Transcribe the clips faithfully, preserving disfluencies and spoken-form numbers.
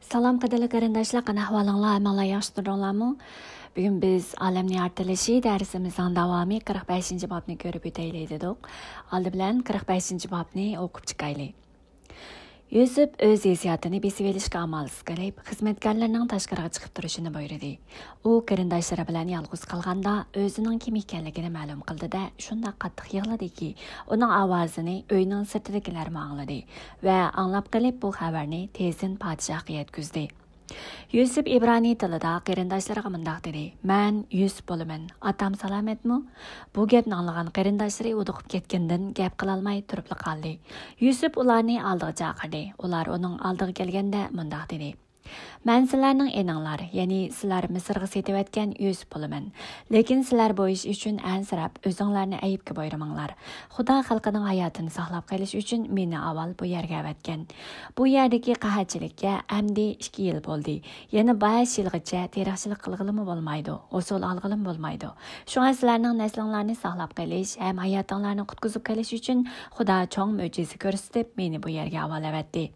سالام قەدىرلىك قېرىنداشلار، قانداق ئەھۋالىڭلار؟ ھەممىڭلار ياخشى تۇردۇڭلارمۇ؟ بۈگۈن بىز ئالەمنى يارىتىلىشى دەرسىمىزنىڭ داۋامى قىرىق بەشىنچى بابنى كۆرۈپ ئۆتەيلى دېدۇق. ئالدى بىلەن قىرىق بەشىنچى بابنى ئوقۇپ چىقايلى. يۈسۈپ ئۆز ھېسسىياتىنى بېسىۋېلىشقا ئامالسىز قېلىپ، خىزمەتكارلىرىنىڭ تاشقىرىغا چىقىپ تۇرۇشىنى بۇيرۇدى. ئۇ قېرىنداشلىرى بىلەن يالغۇز قالغاندا ئۆزىنىڭ كىم ئىكەنلىكىنى مەلۇم قىلدى-دە، شۇنداق قاتتىق يىغلىدىكى، ئۇنىڭ ئاۋازىنى ئۆينىڭ سىرتىدىكىلەرمۇ ئاڭلىدى ۋە ئاڭلاپ قېلىپ بۇ خەۋەرنى تېزدىن پادىشاھقا يەتكۈزدى. يۈسۈپ ئىبرانىي تىلىدا قېرىنداشلىرىغا مۇنداق دېدى: «مەن يۈسۈپ بولىمەن، ئاتام سالامەتمۇ؟» بۇ گەپنى ئاڭلىغان قېرىنداشلىرى ھودۇقۇپ كەتكىنىدىن گەپ قىلالماي تۇرۇپلا قالدى. يۈسۈپ ئۇلارنى ئالدىغا چاقىردى. ئۇلار ئۇنىڭ ئالدىغا كەلگەندە مۇنداق دېدى: «مەن سىلەرنىڭ ئىنىڭلار، يەنى سىلەر مىسىرغا سېتىۋەتكەن يۈسۈپ بولىمەن. لېكىن سىلەر بۇ ئىش ئۈچۈن ئەنسىرەپ، ئۆزۈڭلارنى ئەيىبكە بۇيرۇماڭلار. خۇدا خەلقىنىڭ ھاياتىنى ساقلاپ قېلىش ئۈچۈن مېنى ئاۋۋال بۇ يەرگە ئەۋەتكەن. بۇ يەردىكى قەھەتچىلىككە ئەمدى ئىككى يىل بولدى. يەنە بەش يىلغىچە تېرىقچىلىق قىلغىلىمۇ بولمايدۇ، ھوسۇل ئالغىلىمۇ بولمايدۇ. شۇڭا سىلەرنىڭ نەسلىڭلارنى ساقلاپ قېلىش ھەم ھاياتىڭلارنى قۇتقۇزۇپ قېلىش ئۈچۈن خۇدا چوڭ مۆجىزە كۆرسىتىپ، مېنى بۇ يەرگە ئاۋۋال ئەۋەتتى.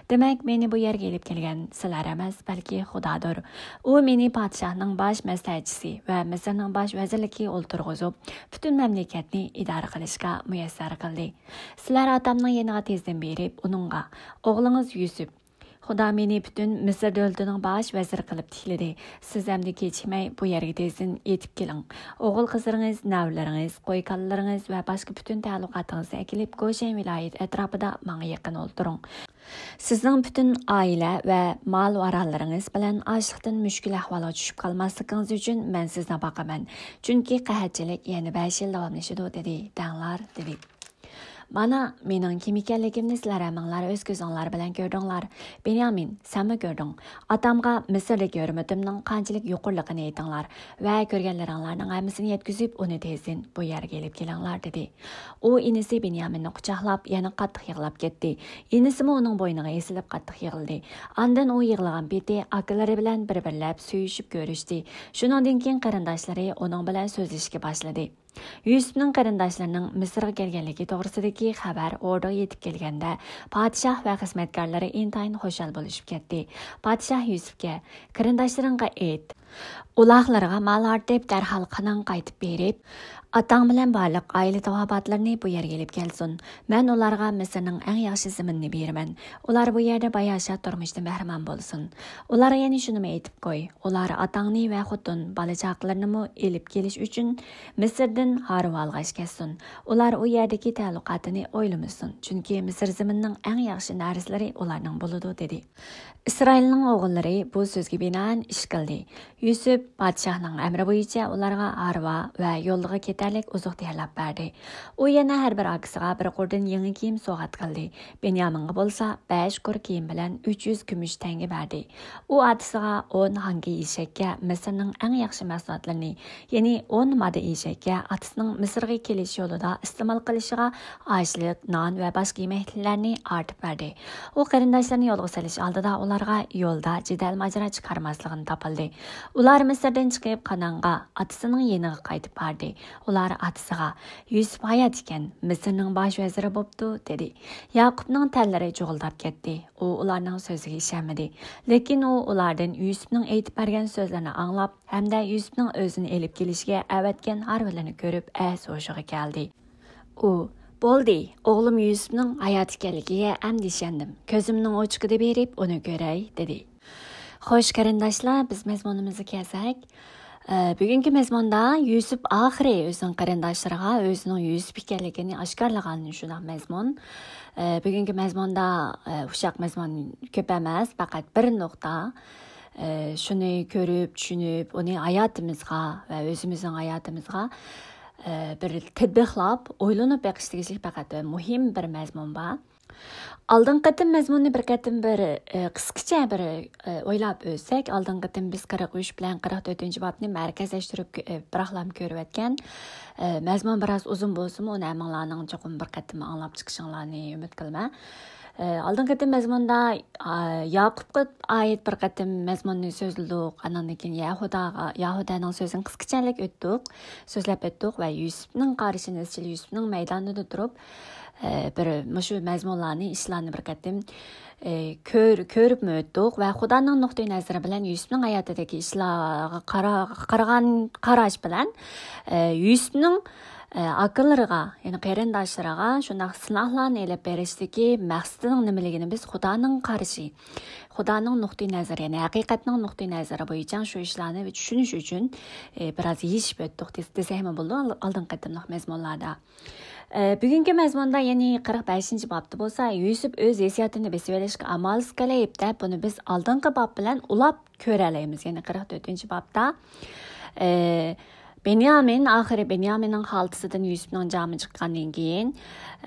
دېمەك، مېنى بۇ يەرگە ئېلىپ كەلگەن سىلەر ئەمەس، بەلكى خۇدادۇر. ئۇ مېنى پادىشاھنىڭ باش مەسلىھەتچىسى ۋە مىسىرنىڭ باش ۋەزىرلىكىگە ئولتۇرغۇزۇپ، پۈتۈن مەملىكەتنى ئىدارە قىلىشقا مۇيەسسەر قىلدى. سىلەر ئاتامنىڭ يېنىغا تېزدىن بېرىپ، ئۇنىڭغا، ئوغلىڭىز يۈسۈپ، خۇدا مېنى پۈتۈن مىسىر دۆلىتىنىڭ باش ۋەزىرى قىلىپ تىكلىدى. سىز ئەمدى كېچىكمەي بۇ يەرگە تېزدىن يېتىپ كېلىڭ. ئوغۇل-قىزلىرىڭىز، نەۋرىلىرىڭىز، قوي-كالىلىرىڭىز ۋە باشقا پۈتۈن تەئەللۇقاتىڭىزنى ئەكېلىپ، گوشەن ۋىلايىتى ئەتراپىدا ماڭا يېقىن ئولتۇرۇڭ. سىزنىڭ پۈتۈن ئائىلە ۋە مال-ۋارانلىرىڭىز بىلەن ئاچلىقتىن مۈشكۈل ئەھۋالغا چۈشۈپ قالماسلىقىڭىز ئۈچۈن مەن سىزنى باقىمەن، چۈنكى قەھەتچىلىك يەنە بەش يىل داۋاملىشىدۇ، دېدى. دەڭلار، دېدى. مانا، مېنىڭ كىم ئىكەنلىكىمنى سىلەر ھەممىڭلار ئۆز كۆزۈڭلار بىلەن كۆردۈڭلار. بېنيامىن، سەنمۇ كۆردۈڭ. ئاتامغا مىسىردىكى ھۆرمىتىمنىڭ قانچىلىك يۇقىرىلىقىنى ئېيتىڭلار ۋە كۆرگەنلىرىڭلارنىڭ ھەممىسىنى يەتكۈزۈپ، ئۇنى تېزدىن بۇ يەرگە ئېلىپ كېلىڭلار، دېدى. ئۇ ئىنىسى بېنيامىننى قۇچاقلاپ، يەنە قاتتىق يىغلاپ كەتتى. ئىنىسىمۇ ئۇنىڭ بوينىغا ئېسىلىپ قاتتىق يىغلىدى. ئاندىن ئۇ يىغلىغان پېتى ئاكىلىرى بىلەن بىر-بىرلەپ سۆيۈشۈپ كۆرۈشتى. شۇنىڭدىن كېيىن قېرىنداشلىرى ئۇنىڭ بىلەن سۆزلىشىشكە باشلىدى. يۈسۈپنىڭ قېرىنداشلىرىنىڭ مىسىرغا كەلگەنلىكى توغرىسىدىكى خەۋەر ئوردىغا يېتىپ كەلگەندە، پادىشاھ ۋە خىزمەتكارلىرى ئىنتايىن خۇشال بولۇشۇپ كەتتى. پادىشاھ يۈسۈپكە، «قېرىنداشلىرىڭغا ئېيت، ئۇلاغلىرىغا مال ئارتىپ، دەرھال قېنىڭ قايتىپ بېرىپ، ئاتاڭ بىلەن بارلىق ئائىلە تاۋابىئاتلىرىنى بۇ يەرگە ئېلىپ كەلسۇن. مەن ئۇلارغا مىسىرنىڭ ئەڭ ياخشى زېمىنىنى بېرىمەن. ئۇلار بۇ يەردە باياشات تۇرمۇشتىن بەھرىمەن بولسۇن. ئۇلارغا يەنە شۇنىمۇ ئېيتىپ قوي، ئۇلار ئاتاڭنى ۋە خوتۇن، بالا-چاقىلىرىنىمۇ ئېلىپ كېلىش ئۈچۈن مىسىردىن ھارۋا ئالغاچ كەتسۇن. ئۇلار ئۇ يەردىكى تەئەللۇقاتىنى ئويلىمىسۇن، چۈنكى مىسىر زېمىنىنىڭ ئەڭ ياخشى نەرسىلىرى ئۇلارنىڭ بولىدۇ» دېدى. ئىسرائىلنىڭ ئوغۇللىرى بۇ سۆزگە بىنائەن ئىش قىلدى. يۈسۈپ پادىشاھنىڭ ئەمرى بويىچە ئۇلارغا ھارۋا ۋە يولغا كېتەرلىك ئوزۇق تەييارلاپ بەردى. ئۇ يەنە ھەر بىر ئاكىسىغا بىر قۇردىن يېڭى كىيىم سوۋغات قىلدى. بېنيامىنغا بولسا بەش قۇر كىيىم بىلەن ئۈچ يۈز كۈمۈش تەڭگە بەردى. ئۇ ئاتىسىغا ئون ھاڭگى ئېشەككە مىسىرنىڭ ئەڭ ياخشى مەھسۇلاتلىرىنى، يەنى ئون مادا ئېشەككە ئاتىسىنىڭ مىسىرغا كېلىش يولىدا ئىستېمال قىلىشىغا ئاشلىق، نان ۋە باشقا يېمەكلىكلەرنى ئارتىپ بەردى. ئۇ قېرىنداشلىرىنى يولغا سېلىش ئالدىدا ئۇلارغا يولدا جېدەل ماجىرا چىقارماسلىقىنى تاپىلدى. ئۇلار مىسىردىن چىقىپ، قانانغا، ئاتىسىنىڭ يېنىغا قايتىپ باردى. ئۇلار ئاتىسىغا، «يۈسۈپ ھايات ئىكەن، مىسىرنىڭ باش ۋەزىرى بوپتۇ» دېدى. ياقۇپنىڭ تەنلىرى جۇغۇلداپ كەتتى. ئۇ ئۇلارنىڭ سۆزىگە ئىشەنمىدى. لېكىن ئۇ ئۇلاردىن يۈسۈپنىڭ ئېيتىپ بەرگەن سۆزلىرىنى ئاڭلاپ ھەمدە يۈسۈپنىڭ ئۆزىنى ئېلىپ كېلىشكە ئەۋەتكەن ھارۋىلىرىنى كۆرۈپ ئەس ھوشىغا كەلدى. ئۇ، «بولدى، ئوغلۇم يۈسۈپنىڭ ھايات ئىكەنلىكىگە ئەمدى ئىشەندىم. كۆزۈمنىڭ ئوچىقىدا بېرىپ ئۇنى كۆرەي» دېدى. خوش قېرىنداشلار، بىز مەزمۇنىمىزغا كەلسەك، ئە، بۈگۈنكى مەزمۇندا يۈسۈپ ئاخىرى ئۆزىنىڭ قېرىنداشلىرىغا ئۆزىنىڭ يۈسۈپ ئىكەنلىكىنى ئاشكارىلىغان شۇنداق مەزمۇن. ئە، بۈگۈنكى مەزمۇندا، ئە، ئۇششاق مەزمۇن كۆپ ئەمەس، پەقەت بىر نۇقتا. ئە، شۇنى كۆرۈپ، چۈشىنىپ، ئۇنى ھاياتىمىزغا ۋە ئۆزىمىزنىڭ ھاياتىمىزغا، ئە، بىر تەتبىقلاپ، ئويلىنىپ بېقىش تېگىشلىك پەقەت مۇھىم بىر مەزمۇن بار. ئالدىنقى قېتىم مەزمۇننى بىر قېتىم بىر، ئە، قىسقىچە بىر، ئە، ئويلاپ ئۆتسەك، ئالدىنقى قېتىم بىز قىرىق ئۈچ بىلەن قىرىق تۆتىنچى بابنى مەركەزلەشتۈرۈپ كۆ-، ئە، بىراقلام كۆرۈۋەتكەن. ئە، مەزمۇن بىراز ئۇزۇن بولسىمۇ، ئۇنى ھەممىڭلارنىڭ چوقۇم بىر قېتىم ئاڭلاپ چىقىشىڭلارنى ئۈمىد قىلىمەن. ئالدىنقى قېتىم مەزمۇندا، ئا، ياقۇپقا ئائىت بىر قېتىم مەزمۇننى سۆزلىدۇق. ئاندىن كېيىن يەھۇداغا، يەھۇدانىڭ سۆزىنى قىسقىچەلىك ئۆتتۇق، سۆزلەپ ئۆتتۇق ۋە يۈسۈپنىڭ قارىشىنى ئىزچىل يۈسۈپنىڭ مەيدانىدا تۇرۇپ، ئە، بىر مۇشۇ مەزمۇنلارنى، ئىشلارنى بىر قېتىم، ئە، كۆر-، كۆرۈپمۇ ئۆتتۇق ۋە خۇدانىڭ نۇقتىئى نەزىرى بىلەن يۈسۈپنىڭ ھاياتىدىكى ئىشلارغا قارا-، قارىغان قاراش بىلەن، ئە، يۈسۈپنىڭ ئاكىلىرىغا، يەنى قېرىنداشلىرىغا شۇنداق سىناقلارنى ئېلىپ بېرىشتىكى مەقسىتىنىڭ نېمىلىكىنى بىز خۇدانىڭ قارىشى، خۇدانىڭ نۇقتىئى نەزىرى، يەنى ھەقىقەتنىڭ نۇقتىئى نەزىرى بويىچە شۇ ئىشلارنى چۈشىنىش ئۈچۈن، ئى، بىراز يېشىپ ئۆتتۇق دېس-، دېسەكمۇ بولىدۇ، ئال-، ئالدىنقى قېتىملىق مەزمۇنلاردا. ئى، بۈگۈنكى مەزمۇندا، يەنى قىرىق بەشىنچى بابتا بولسا، يۈسۈپ ئۆز ھېسسىياتىنى بېسىۋېلىشقا ئامالسىز قېلىپ دەپ، بۇنى بىز ئالدىنقى باب بىلەن ئۇلاپ كۆرەلەيمىز. يەنى قىرىق تۆتىنچى بابتا، ئى، بېنيامىن، ئاخىرى بېنيامىننىڭ خالتىسىدىن يۈسۈپنىڭ جامى چىققاندىن كېيىن،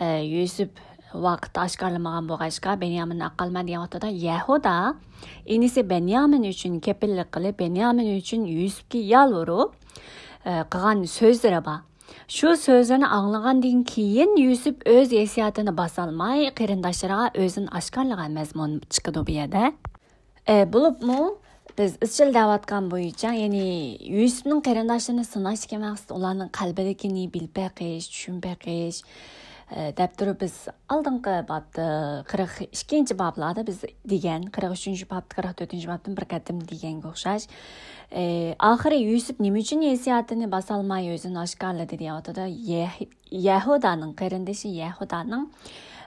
ئى، يۈسۈپ ۋاقىت ئاشكارىلىمىغان بولغاچقا، بېنيامىننى ئاقالماي دېگەن ۋاقتىدا يەھۇدا ئىنىسى بېنيامىن ئۈچۈن كېپىللىك قىلىپ، بېنيامىن ئۈچۈن يۈسۈپكە يالۋۇرۇپ، ئى، قىلغان سۆزلىرى بار. شۇ سۆزلىرىنى ئاڭلىغاندىن كېيىن يۈسۈپ ئۆز ھېسسىياتىنى باسالماي، قېرىنداشلىرىغا ئۆزىنى ئاشكارىلىغان مەزمۇن چىقىدۇ بۇ يەردە. ئە، بولۇپمۇ بىز ئىزچىل دەۋاتقان بويىچە، يەنى يۈسۈپنىڭ قېرىنداشلىرىنى سىناشتىكى مەقسىتى ئۇلارنىڭ قەلبىدىكىنى بىلىپ بېقىش، چۈشىنىپ بېقىش، ئە، دەپ تۇرۇپ، بىز ئالدىنقى بابتا قىرىق ئىككىنچى بابلاردا بىز دېگەن، قىرىق ئۈچىنچى بابتا، قىرىق تۆتىنچى بابتىن بىر قېتىم دېگەنگە ئوخشاش. ئە، ئاخىرى يۈسۈپ نېمە ئۈچۈن ھېسسىياتىنى باسالماي ئۆزىنى ئاشكارىلىدى دېگەن ۋاقتىدا، يەھ-، يەھۇدانىڭ قېرىندىشى يەھۇدانىڭ،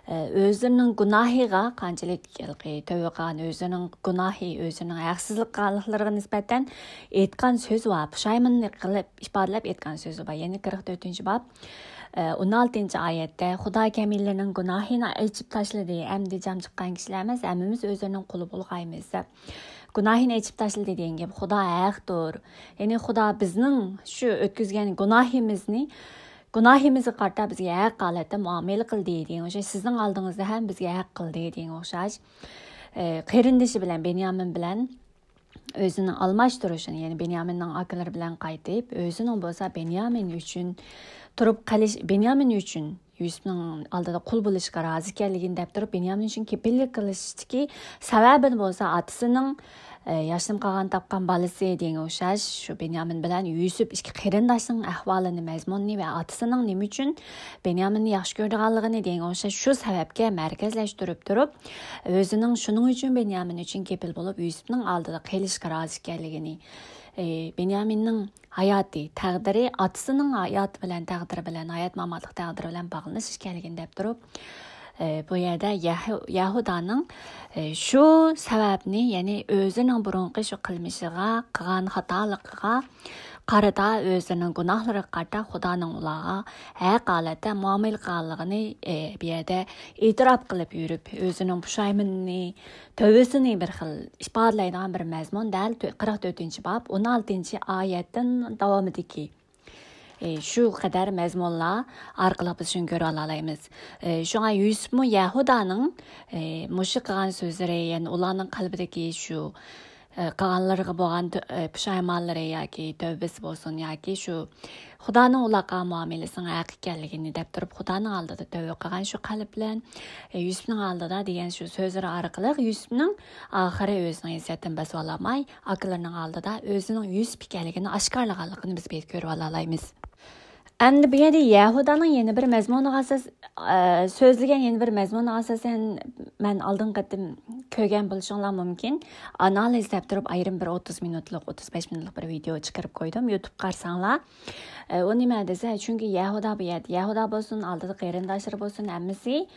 ئە، ئۆزلىرىنىڭ گۇناھىغا قانچىلىك ھېلىقى تۆۋە قىلغان، ئۆزىنىڭ گۇناھى، ئۆزىنىڭ ھەقسىزلىق قىلغانلىقلىرىغا نىسبەتەن ئېيتقان سۆزى بار، پۇشايماننى قىلىپ، ئىپادىلەپ ئېيتقان سۆزى بار. يەنى قىرىق تۆتىنچى باب، ئە، ئون ئالتىنچى ئايەتتە، «خۇدا كەمىنىلىرىنىڭ گۇناھىنى ئېچىپ تاشلىدى، ئەمدى جام چىققان كىشىلەر ئەمەس، ھەممىمىز ئۆزلىرىنىڭ قۇلى بولغايمىز» دەپ. گۇناھىنى ئېچىپ تاشلىدى دېگەن گەپ، خۇدا ھەقتۇر. يەنى خۇدا بىزنىڭ شۇ ئۆتكۈزگەن گۇناھىمىزنى گۇناھىمىزغا قارىتا بىزگە ھەق ھالەتتە مۇئامىلە قىلدى دېگەن ئوخشاش، سىزنىڭ ئالدىڭىزدا ھەم بىزگە ھەق قىلدى دېگەن ئوخشاش. ئى، قېرىندىشى بىلەن، بېنيامىن بىلەن ئۆزىنىڭ ئالماشتۇرۇشىنى، يەنى بېنيامىننىڭ ئاكىلىرى بىلەن قايتىپ، ئۆزىنىڭ بولسا بېنيامىن ئۈچۈن تۇرۇپ قېلىش، بېنيامىن ئۈچۈن يۈسۈپنىڭ ئالدىدا قۇل بولۇشقا رازى ئىكەنلىكىنى دەپ تۇرۇپ، بېنيامىن ئۈچۈن كېپىللىك قىلىشتىكى سەۋەبىنى بولسا ئاتىسىنىڭ، ئى، ياشتىن قالغان تاپقان بالىسى دېگەنگە ئوخشاش، شۇ بېنيامىن بىلەن يۈسۈپ ئىككى قېرىنداشنىڭ ئەھۋالىنى، مەزمۇنىنى ۋە ئاتىسىنىڭ نېمە ئۈچۈن بېنيامىننى ياخشى كۆرىدىغانلىقىنى دېگەنگە ئوخشاش شۇ سەۋەبكە مەركەزلەشتۈرۈپ تۇرۇپ، ئۆزىنىڭ شۇنىڭ ئۈچۈن بېنيامىن ئۈچۈن كېپىل بولۇپ، يۈسۈپنىڭ ئالدىدا قېلىشقا رازى ئىكەنلىكىنى، ئى، بېنيامىننىڭ ھاياتى، تەقدىرى ئاتىسىنىڭ ھاياتى بىلەن، تەقدىرى بىلەن، ھايات-ماماتلىق تەقدىرى بىلەن باغلىنىش ئىكەنلىكىنى دەپ تۇرۇپ، ئى، بۇ يەردە يەھۇ-، يەھۇدانىڭ، ئى، شۇ سەۋەبنى، يەنى ئۆزىنىڭ بۇرۇنقى شۇ قىلمىشىغا، قىلغان خاتالىقىغا قارىتا، ئۆزىنىڭ گۇناھلىرىغا قارىتا خۇدانىڭ ئۇلارغا ھەق ھالەتتە مۇئامىلە قىلغانلىقىنى، ئى، بۇ يەردە ئېتىراپ قىلىپ يۈرۈپ، ئۆزىنىڭ پۇشايمىنىنى، تۆۋىسىنى بىر خىل ئىپادىلەيدىغان بىر مەزمۇن دەل تۆ-، قىرىق تۆتىنچى باب، ئون ئالتىنچى ئايەتتىن داۋامىدىكى، ئى، شۇ قەدەر مەزمۇنلار ئارقىلىق بىز شۇنى كۆرۈۋالالايمىز. ئى، شۇڭا يۈسۈپمۇ يەھۇدانىڭ، ئى، مۇشۇ قىلغان سۆزلىرى، يەنى ئۇلارنىڭ قەلبىدىكى شۇ، ئى، قىلغانلىرىغا بولغان تۆ-، ئى، پۇشايمانلىرى ياكى تۆۋىسى بولسۇن ياكى شۇ خۇدانىڭ ئۇلارغا مۇئامىلىسىنىڭ ھەق ئىكەنلىكىنى دەپ تۇرۇپ، خۇدانىڭ ئالدىدا تۆۋە قىلغان شۇ قەلب بىلەن، ئى، يۈسۈپنىڭ ئالدىدا دېگەن شۇ سۆزلىرى ئارقىلىق يۈسۈپنىڭ ئاخىرى ئۆزىنىڭ ھېسسىياتىنى بېسىۋالالماي، ئاكىلىرىنىڭ ئالدىدا ئۆزىنىڭ يۈسۈپ ئىكەنلىكىنى ئاشكارىلىغانلىقىنى بىز بۇ يەردە كۆرۈۋالالايمىز. ئەمدى بۇ يەردە يەھۇدانىڭ يەنە بىر مەزمۇنىغا ئاساس-، ئە، سۆزلىگەن يەنە بىر مەزمۇنىغا ئاساسەن، مەن ئالدىنقى قېتىم كۆرگەن بولۇشۇڭلار مۇمكىن. ئانالىز دەپ تۇرۇپ ئايرىم بىر ئوتتۇز مىنۇتلۇق، ئوتتۇز بەش مىنۇتلۇق بىر ۋىدېئو چىقىرىپ قويدۇم، يۇتۇب قارىساڭلار. ئە، ئۇ نېمە دېسە، چۈنكى يەھۇدا بۇ يەردە، يەھۇدا بولسۇن، ئالدىدا قېرىنداشلىرى بولسۇن، ھەممىسى،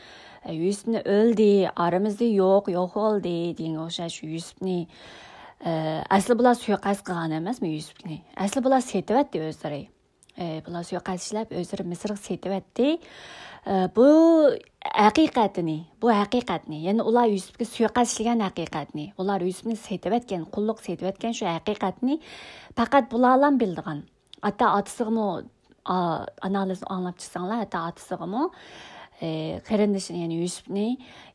ئە، يۈسۈپنى ئۆلدى، ئارىمىزدا يوق، يوق بولدى دېگەنگە ئوخشاش يۈسۈپنى، ئە، ئەسلى بۇلار سۇيىقەست قىلغان ئەمەسمۇ يۈسۈپنى؟ ئەسلى بۇلار سېتىۋەتتى ئۆزلىرى. ئە، بۇلار سۇيىقەست ئىشلەپ ئۆزلىرى مىسىرغا سېتىۋەتتى. ئە، بۇ ھەقىقەتنى، بۇ ھەقىقەتنى، يەنى ئۇلار يۈسۈپكە سۇيىقەست ئىشلىگەن ھەقىقەتنى، ئۇلار يۈسۈپنى سېتىۋەتكەن، قۇللۇققا سېتىۋەتكەن شۇ ھەقىقەتنى پەقەت بۇلارلا بىلىدىغان. ھەتتا ئاتىسىغىمۇ، ئا، ئانالىزنى ئاڭلاپ چىقساڭلار، ھەتتا ئاتىسىغىمۇ، ئى، قېرىندىشىنى، يەنى يۈسۈپنى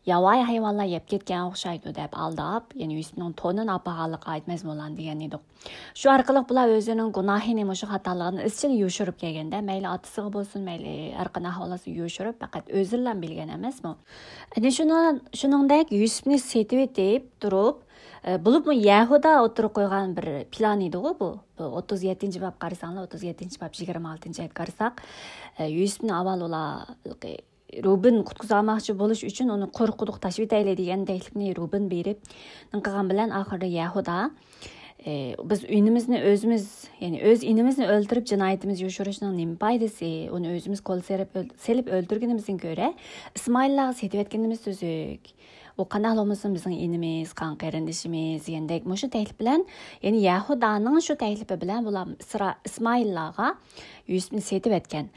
ياۋايى ھايۋانلار يەپ كەتكەن ئوخشايدۇ دەپ ئالداپ، يەنى يۈسۈپنىڭ تونىنى ئاپارغانلىقىغا ئائىت مەزمۇنلارنى دېگەن ئىدۇق. شۇ ئارقىلىق بۇلار ئۆزىنىڭ گۇناھىنى، مۇشۇ خاتالىقىنى ئىزچىل يوشۇرۇپ كەلگەندە، مەيلى ئاتىسىغا بولسۇن، مەيلى ھەر قانداق ئەھۋال بولسۇن يوشۇرۇپ، پەقەت ئۆزىلا بىلگەن ئەمەسمۇ؟ ئەنە شۇنىڭ، شۇنىڭدەك يۈسۈپنى سېتىۋېتىپ تۇرۇپ، ئە، بولۇپمۇ يەھۇدا ئوتتۇرىغا قويغان بىر پىلان ئىدىغۇ بۇ. بۇ ئوتتۇز يەتتىنچى باب قارىساڭلار، ئوتتۇز يەتتىنچى باب يىگىرمە ئالتىنچى ئايەتكە قارىساق، ئە، يۈسۈپنى ئاۋۋال ئۇلار روبىن قۇتقۇزالماقچى بولۇش ئۈچۈن ئۇنى قورقۇتۇق تاشلىۋېتەيلى دېگەن تەكلىپنى روبىن بېرىپ، نېمە قىلغان بىلەن ئاخىرىدا يەھۇدا، ئى، بىز ئىنىمىزنى ئۆزىمىز، يەنى ئۆز ئىنىمىزنى ئۆلتۈرۈپ جىنايىتىمىز يوشۇرۇشنىڭ نېمە پايدىسى؟ ئۇنى ئۆزىمىز قول سېلىپ ئۆل-، سېلىپ ئۆلتۈرگىنىمىزدىن كۆرە ئىسمائىللارغا سېتىۋەتكىنىمىز تۈزۈك. ئۇ قانداقلا بولمىسۇن بىزنىڭ ئىنىمىز، قان قېرىندىشىمىز دېگەندەك مۇشۇ تەكلىپ بىلەن، يەنى يەھۇدانىڭ شۇ تەكلىپى بىلەن بۇلار ئىسرا-، ئىسمائىللارغا يۈسۈپنى سېتىۋەتكەن.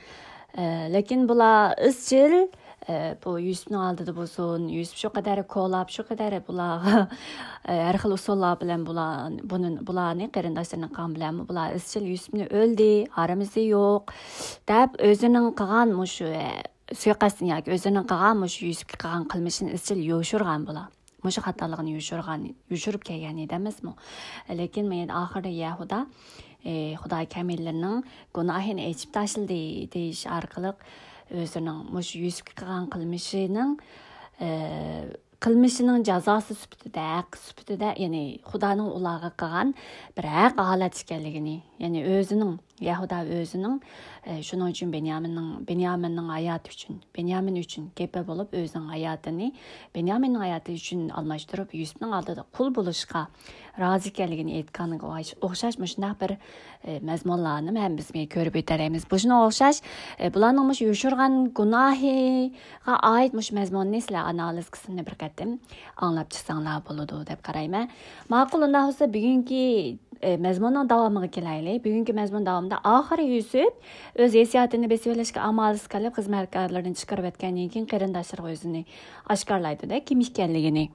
ئە، لېكىن بۇلار ئىزچىل، ئە، بۇ يۈسۈپنىڭ ئالدىدا بولسۇن، يۈسۈپ شۇ قەدەر كولاپ، شۇ قەدەر بۇلارغا، ئە، ھەر خىل ئۇسۇللار بىلەن بۇلار، بۇنى، بۇلارنى قېرىنداشلىرىنى قىلغان بىلەنمۇ بۇلار ئىزچىل يۈسۈپنى ئۆلدى، ئارىمىزدا يوق، دەپ ئۆزىنىڭ قىلغان مۇشۇ، ئە، سۇيىقەستىنى ياكى ئۆزىنىڭ قىلغان مۇشۇ يۈسۈپكە قىلغان قىلمىشىنى ئىزچىل يوشۇرغان بۇلار. مۇشۇ خاتالىقىنى يوشۇرغان، يوشۇرۇپ كەلگەن ئىدى ئەمەسمۇ؟ لېكىن مەيەن ئاخىرىدا يەھۇدا، ئى، خۇدا كامىللىرىنىڭ گۇناھىنى ئېچىپ تاشلىدى دېيىش ئارقىلىق ئۆزىنىڭ مۇشۇ يۈسۈپكە قىلغان قىلمىشىنىڭ، ئى، قىلمىشىنىڭ جازاسى سۈپىتىدە، ھەق سۈپىتىدە، يەنى خۇدانىڭ ئۇلارغا قىلغان بىر ھەق ھالەت ئىكەنلىكىنى، يەنى ئۆزىنىڭ، يەھۇدا ئۆزىنىڭ، ئى، شۇنىڭ ئۈچۈن بېنيامىننىڭ، بېنيامىننىڭ ھاياتى ئۈچۈن، بېنيامىن ئۈچۈن گېپى بولۇپ، ئۆزىنىڭ ھاياتىنى بېنيامىننىڭ ھاياتى ئۈچۈن ئالماشتۇرۇپ، يۈسۈپنىڭ ئالدىدا قۇل بولۇشقا رازى ئىكەنلىكىنى ئېيتقانغا ئوخشاش مۇشۇنداق بىر، ئى، مەزمۇنلارنى ھەممىمىز كۆرۈپ ئۆتەلەيمىز. بۇ شۇنىڭغا ئوخشاش، ئى، بۇلارنىڭ مۇشۇ يوشۇرغان گۇناھىغا ئائىت مۇشۇ مەزمۇننى سىلەر ئانالىز قىسمىنى بىر قېتىم ئاڭلاپ چىقساڭلار بولىدۇ دەپ قارايمەن. ماقۇل، ئۇنداق بولسا بۈگۈنكى، ئى، مەزمۇننىڭ داۋامىغا كېلەيلى. بۈگۈنكى مەزمۇن داۋامىدا ئاخىرى يۈسۈپ ئۆز ھېسسىياتىنى بېسىۋېلىشقا ئامالسىز قېلىپ، خىزمەتكارلىرىنى چىقىرىۋەتكەندىن كېيىن قېرىنداشلىرىغا ئۆزىنى ئاشكارىلايدۇ-دە، كىم ئىكەنلىكىنى.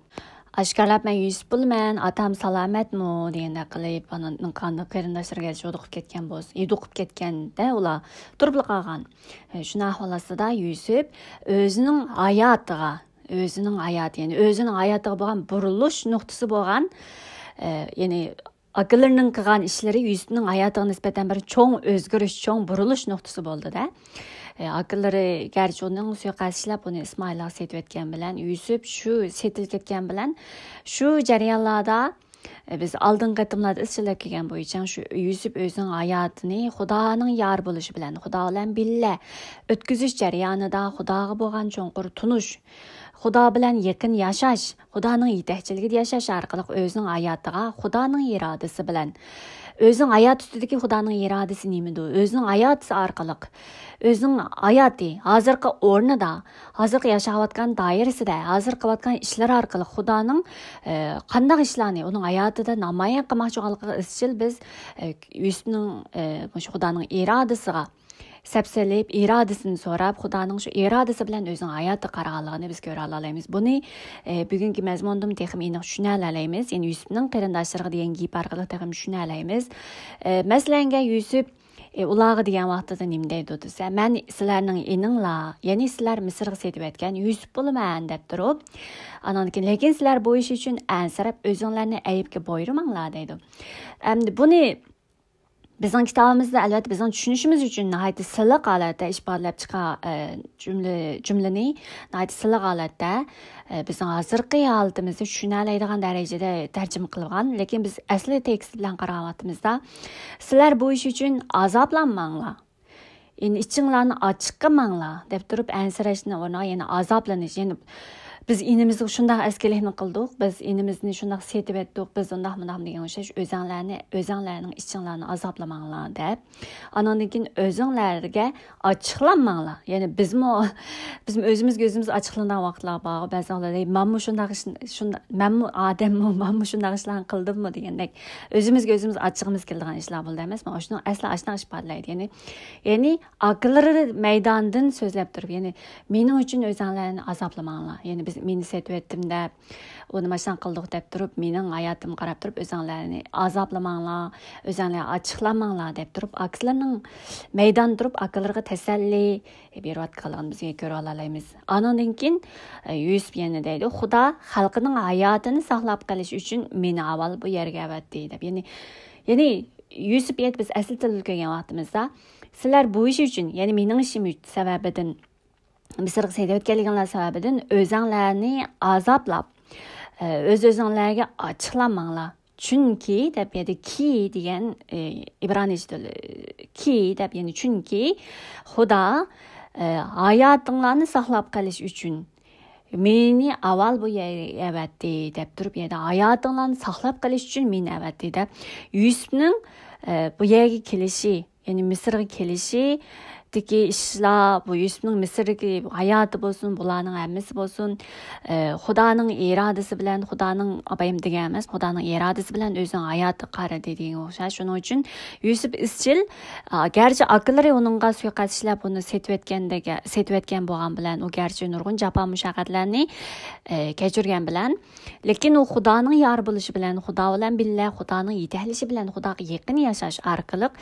ئاشكارىلاپ، مەن يۈسۈپ بولىمەن، ئاتام سالامەتمۇ دېگەندەك قىلىپ، ئاندىن قېرىنداشلىرىغا يولۇقۇپ كەتكەن بولسا، يولۇقۇپ كەتكەندە ئۇلار تۇرۇپلا قالغان. شۇنداق ئەھۋال ئاستىدا يۈسۈپ ئۆزىنىڭ ھاياتىغا، ئۆزىنىڭ ھاياتى، يەنى ئۆزىنىڭ ھاياتىغا بولغان بۇرۇلۇش نۇقتىسى بولغان، ئە، يەنى ئاكىلىرىنىڭ قىلغان ئىشلىرى يۈسۈپنىڭ ھاياتىغا نىسبەتەن بىر چوڭ ئۆزگىرىش، چوڭ بۇرۇلۇش نۇقتىسى بولدى-دە. ئە، ئاكىلىرى گەرچە ئۇنىڭ سۇيىقەست ئىشلەپ، ئۇنى ئىسمائىلغا سېتىۋەتكەن بىلەن، يۈسۈپ شۇ سېتىلىپ كەتكەن بىلەن، شۇ جەريانلاردا، ئە، بىز ئالدىنقى قېتىملاردا ئىزچىللاپ كەلگەن بويىچە، شۇ يۈسۈپ ئۆزىنىڭ ھاياتىنى خۇدانىڭ يار بولۇشى بىلەن، خۇدا بىلەن بىللە ئۆتكۈزۈش جەريانىدا، خۇداغا بولغان چوڭقۇر تونۇش، خۇدا بىلەن يېقىن ياشاش، خۇدانىڭ يېتەكچىلىكىدە ياشاش ئارقىلىق ئۆزىنىڭ ھاياتىغا خۇدانىڭ ئىرادىسى بىلەن، ئۆزىنىڭ ھايات ئۈستىدىكى خۇدانىڭ ئىرادىسى نېمىدۇ؟ ئۆزىنىڭ ھاياتى ئارقىلىق، ئۆزىنىڭ ھاياتى، ھازىرقى ئورنىدا، ھازىرقى ياشاۋاتقان دائىرىسىدە، ھازىر قىلىۋاتقان ئىشلىرى ئارقىلىق خۇدانىڭ، ئە، قانداق ئىشلارنى ئۇنىڭ ھاياتىدا نامايان قىلماقچى بولغانلىقىغا ئىزچىل بىز، ئە، يۈسۈپنىڭ، ئە، مۇشۇ خۇدانىڭ ئىرادىسىغا سەپسېلىپ، ئىرادىسىنى سوراپ، خۇدانىڭ شۇ ئىرادىسى بىلەن ئۆزىنىڭ ھاياتىغا قارىغانلىقىنى بىز كۆرەلالايمىز. بۇنى، ئە، بۈگۈنكى مەزمۇندىن تېخىمۇ ئېنىق چۈشىنەلەيمىز. يەنى يۈسۈپنىڭ قېرىنداشلىرىغا دېگەن گېپى ئارقىلىق تېخىمۇ چۈشىنەلەيمىز. ئە، مەسىلەنگە، يۈسۈپ، ئى، ئۇلارغا دېگەن ۋاقتىدا نېمە دەيدۇ دېسە، مەن سىلەرنىڭ ئىنىڭلار، يەنى سىلەر مىسىرغا سېتىۋەتكەن يۈسۈپ بولىمەن دەپ تۇرۇپ، ئانان كېيىن، لېكىن سىلەر بۇ ئىش ئۈچۈن ئەنسىرەپ ئۆزۈڭلارنى ئەيىبكە بويرىماڭلار دەيدۇ. ئەمدى بۇنى بىزنىڭ كىتابىمىزدا، ئەلۋەتتە، بىزنىڭ چۈشىنىشىمىز ئۈچۈن ناھايىتى سىلىق ھالەتتە ئىپادىلەپ چىقا-، ئە، جۈملە، جۈملىنى ناھايىتى سىلىق ھالەتتە، ئە، بىزنىڭ ھازىرقى ھالىتىمىزنى چۈشىنەلەيدىغان دەرىجىدە تەرجىمە قىلغان. لېكىن بىز ئەسلى تېكىست بىلەن قارىغان ۋاقتىمىزدا، سىلەر بۇ ئىش ئۈچۈن ئازابلانماڭلار، يەنى ئىچىڭلارنى ئاچچىق قىلماڭلار دەپ تۇرۇپ، ئەنسىرەشنىڭ ئورنىغا يەنە ئازابلىنىش، يەنى بىز ئىنىمىزگە شۇنداق ئەسكىلىكنى قىلدۇق، بىز ئىنىمىزنى شۇنداق سېتىۋەتتۇق، بىز ئۇنداق مۇنداق دېگەن ئوخشاش، ئۆزەڭلارنى، ئۆزەڭلارنىڭ ئىچىڭلارنى ئازابلىماڭلار دەپ، ئانىڭدىن كېيىن ئۆزۈڭلارگە ئاچچىقلانماڭلار. يەنى بىزمۇ، بىزمۇ ئۆزىمىزگە ئۆزىمىز ئاچچىقلىنىدىغان ۋاقىتلار بارغۇ. بەزى ۋاقىتلاردا، «ھەي، مەنمۇ شۇنداق ئىش، شۇن-، مەنمۇ ئادەممۇ، مەنمۇ شۇنداق ئىشلارنى قىلدىممۇ؟» دېگەندەك، ئۆزىمىزگە ئۆزىمىز ئاچچىقىمىز كېلىدىغان ئىشلار بولىدۇ ئەمەسمۇ؟ شۇنىڭ ئەسلى ئاشۇنداق ئىپادىلەيدۇ. يەنى، يەنى ئاكىلىرى مەيدانىدىن سۆزلەپ تۇرۇپ، يەنى، «مېنىڭ ئۈچۈن ئۆزەڭلارنى ئازابلىماڭلار.» يەنى مېنى سېتىۋەتتىم دەپ، ئۇنى ماشىنا قىلدۇق دەپ تۇرۇپ، مېنىڭ ھاياتىمغا قاراپ تۇرۇپ، ئۆزۈڭلارنى ئازابلىماڭلار، ئۆزۈڭلار ئاچچىقلانماڭلار دەپ تۇرۇپ، ئاكىلىرىنىڭ مەيداندا تۇرۇپ ئاكىلىرىغا تەسەللى بېرىۋاتقانلىقىنى بىز كۆرۈۋالالايمىز. ئانىڭدىن كېيىن، ئە، يۈسۈپ يەنە دەيدۇ، «خۇدا خەلقىنىڭ ھاياتىنى ساقلاپ قېلىش ئۈچۈن مېنى ئاۋۋال بۇ يەرگە ئەۋەتتى» دەپ. يەنى، يەنى يۈسۈپ يەنە بىز ئەسلى تىلدا كۆرگەن ۋاقتىمىزدا، «سىلەر بۇ ئىش ئۈچۈن، يەنى مېنىڭ ئىشىم سەۋەبىدىن، مىسىرغا سېتىۋەتكەنلىكىڭلار سەۋەبىدىن ئۆزەڭلارنى ئازابلاپ، ئە، ئۆز-ئۆزۈڭلارگە ئاچچىقلانماڭلار. چۈنكى» دەپ، يەنى «كى» دېگەن، ئە، ئىبرانىيچە تىل، «كى» دەپ، يەنى «چۈنكى خۇدا، ئە، ھاياتىڭلارنى ساقلاپ قېلىش ئۈچۈن مېنى ئاۋۋال بۇ يەرگە ئەۋەتتى» دەپ تۇرۇپ، يەنى «ھاياتىڭلارنى ساقلاپ قېلىش ئۈچۈن مېنى ئەۋەتتى» دەپ، يۈسۈپنىڭ، ئە، بۇ يەرگە كېلىشى، يەنى مىسىرغا كېلىشىدىكى ئىشلار، بۇ يۈسۈپنىڭ مىسىردىكى ھاياتى بولسۇن، بۇلارنىڭ ھەممىسى بولسۇن، ئە، خۇدانىڭ ئىرادىسى بىلەن، خۇدانىڭ، ئاپايىم دېگەن ئەمەس، خۇدانىڭ ئىرادىسى بىلەن ئۆزىنىڭ ھاياتىغا قارىدى دېگەنگە ئوخشاش. شۇنىڭ ئۈچۈن يۈسۈپ ئىزچىل، ئا، گەرچە ئاكىلىرى ئۇنىڭغا سۇيىقەست ئىشلەپ، ئۇنى سېتىۋەتكەندەك، سېتىۋەتكەن بولغان بىلەن، ئۇ گەرچە نۇرغۇن جاپا مۇشەققەتلەرنى، ئە، كەچۈرگەن بىلەن، لېكىن ئۇ خۇدانىڭ يار بولۇشى بىلەن، خۇدا بىلەن بىللە، خۇدانىڭ يېتەكلىشى بىلەن، خۇداغا يېقىن ياشاش ئارقىلىق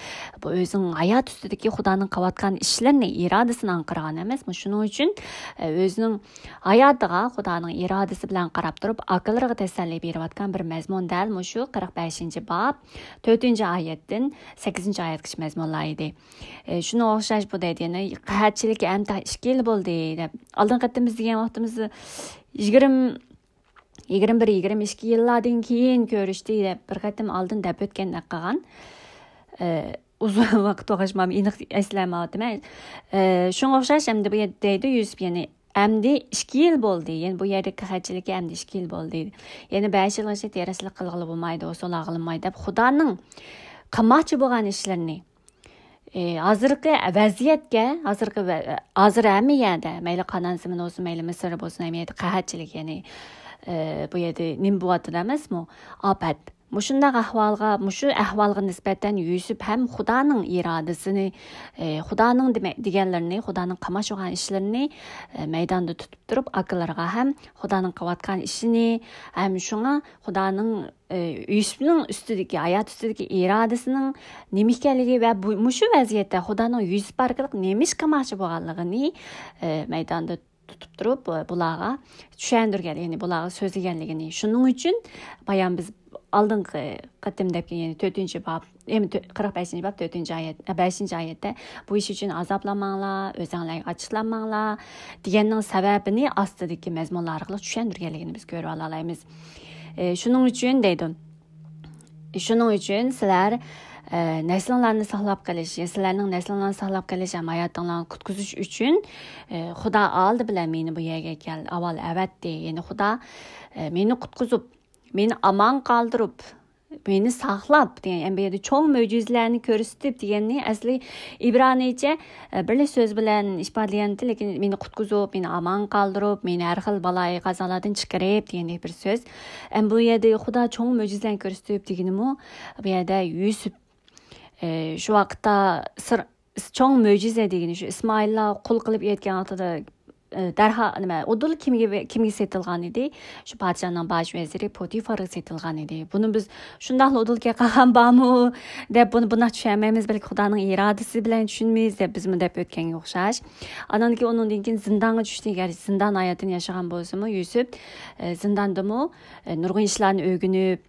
بۇ ئۆزىنىڭ ھايات ئۈستىدىكى خۇدانىڭ قىلىۋاتقان ئىشلىرىنى، ئىرادىسىنى ئاڭقىرغان ئەمەسمۇ؟ شۇنىڭ ئۈچۈن، ئە، ئۆزىنىڭ ھاياتىغا خۇدانىڭ ئىرادىسى بىلەن قاراپ تۇرۇپ، ئاكىلىرىغا تەسەللى بېرىۋاتقان بىر مەزمۇن دەل مۇشۇ قىرىق بەشىنچى باب، تۆتىنچى ئايەتتىن سەككىزىنچى ئايەتكىچە مەزمۇنلار ئىدى. ئە، شۇنىڭغا ئوخشاش بۇ دەيدۇ، يەنە قەھەتچىلىككە ئەمدى ئىككى يىل بولدى دەپ. ئالدىنقى قېتىم بىز دېگەن ۋاقتىمىزدا يىگىرمە، يىگىرمە بىر، يىگىرمە ئىككى يىللاردىن كېيىن كۆرۈشتى دەپ، بىر قېتىم ئالدىن دەپ ئۆتكەندەك قىلغان. ئە، ئۇزۇن ۋاقىت توغرىشىپ ئېنىق ئەسلىمەيۋاتىمەن. ئە، شۇنىڭغا ئوخشاش ئەمدى بۇ يەردە دەيدۇ يۈسۈپ، يەنى ئەمدى ئىككى يىل بولدى. يەنى بۇ يەردىكى قەھەتچىلىككە ئەمدى ئىككى يىل بولدى. يەنە بەش يىلغىچە تېرىقچىلىق قىلغىلى بولمايدۇ، سولاغىلى بولمايدۇ دەپ، خۇدانىڭ قىلماقچى بولغان ئىشلىرىنى، ئى، ھازىرقى ۋەزىيەتكە، ھازىرقى ۋە-، ھازىر ھەممە يەردە، مەيلى قانان زېمىنى بولسۇن، مەيلى مىسىر بولسۇن، ھەممە يەردە قەھەتچىلىك، يەنى، ئى، بۇ يەردە نېمە بولۇۋاتىدۇ ئەمەسمۇ؟ ئاپەت. مۇشۇنداق ئەھۋالغا، مۇشۇ ئەھۋالغا نىسبەتەن يۈسۈپ ھەم خۇدانىڭ ئىرادىسىنى، ئى، خۇدانىڭ دېمە-، دېگەنلىرىنى، خۇدانىڭ قىلماقچى بولغان ئىشلىرىنى، ئى، مەيداندا تۇتۇپ تۇرۇپ، ئاكىلىرىغا ھەم خۇدانىڭ قىلىۋاتقان ئىشىنى، ھەم شۇڭا خۇدانىڭ، ئى، يۈسۈپنىڭ ئۈستىدىكى، ھايات ئۈستىدىكى ئىرادىسىنىڭ نېمە ئىكەنلىكى ۋە بۇ، مۇشۇ ۋەزىيەتتە خۇدانىڭ يۈسۈپ ئارقىلىق نېمە ئىش قىلماقچى بولغانلىقىنى، ئى، مەيداندا تۇتۇپ تۇرۇپ، بۇلارغا چۈشەندۈرگەن، يەنى بۇلارغا سۆزلىگەنلىكىنى. شۇنىڭ ئۈچۈن بايام بىز ئالدىنقى قېتىم دەپ كەلگەن، يەنى تۆتىنچى باب، ئەم، تۆ-، قىرىق بەشىنچى باب، تۆتىنچى ئايەت، ئە، بەشىنچى ئايەتتە، «بۇ ئىش ئۈچۈن ئازابلانماڭلار، ئۆزەڭلارگە ئاچچىقلانماڭلار» دېگەننىڭ سەۋەبىنى ئاستىدىكى مەزمۇنلار ئارقىلىق چۈشەندۈرگەنلىكىنى بىز كۆرۈۋالالايمىز. ئى، شۇنىڭ ئۈچۈن دەيدۇ، شۇنىڭ ئۈچۈن سىلەر، ئە، نەسلىڭلارنى ساقلاپ قېلىش، سىلەرنىڭ نەسلىڭلارنى ساقلاپ قېلىش ھەم ھاياتىڭلارنى قۇتقۇزۇش ئۈچۈن، ئە، خۇدا ئالدى بىلەن مېنى بۇ يەرگە كەل-، ئاۋۋال ئەۋەتتى. يەنى خۇدا، ئە، مېنى قۇتقۇزۇپ، مېنى ئامان قالدۇرۇپ، مېنى ساقلاپ دېگەن، يەنى بۇ يەردە چوڭ مۆجىزىلەرنى كۆرسىتىپ دېگەننى ئەسلى ئىبرانىيچە، ئە، بىرلا سۆز بىلەن ئىپادىلىگەنتى، لېكىن مېنى قۇتقۇزۇپ، مېنى ئامان قالدۇرۇپ، مېنى ھەر خىل بالايىقازالاردىن چىقىرىپ دېگەندەك بىر سۆز. ئەم، بۇ يەردە خۇدا چوڭ مۆجىزىلەرنى كۆرسىتىپ دېگىنىمۇ، بۇ يەردە يۈسۈپ، ئە، شۇ ۋاقىتتا سىر-، چوڭ مۆجىزە دېگىنى شۇ ئىسمائىللار قۇل قىلىپ يەتكەن ۋاقتىدا، ئە، دەرھال، نېمە، ئۇدۇل كىمگە، كىمگە سېتىلغان ئىدى؟ شۇ پادىشاھنىڭ باش ۋەزىرى پوتىفارغا سېتىلغان ئىدى. بۇنى بىز شۇنداقلا ئۇدۇل كەپ قالغان بارمۇ دەپ بۇنى بۇنداق چۈشەنمەيمىز، بەلكى خۇدانىڭ ئىرادىسى بىلەن چۈشىنىمىز دەپ بىزمۇ دەپ ئۆتكەنگە ئوخشاش. ئانان كېيىن ئۇنىڭدىن كېيىن زىندانغا چۈشتى. گەرچە زىندان ھاياتىنى ياشىغان بولسىمۇ يۈسۈپ، ئە، زىنداندىمۇ، ئە، نۇرغۇن ئىشلارنى ئۆگىنىپ،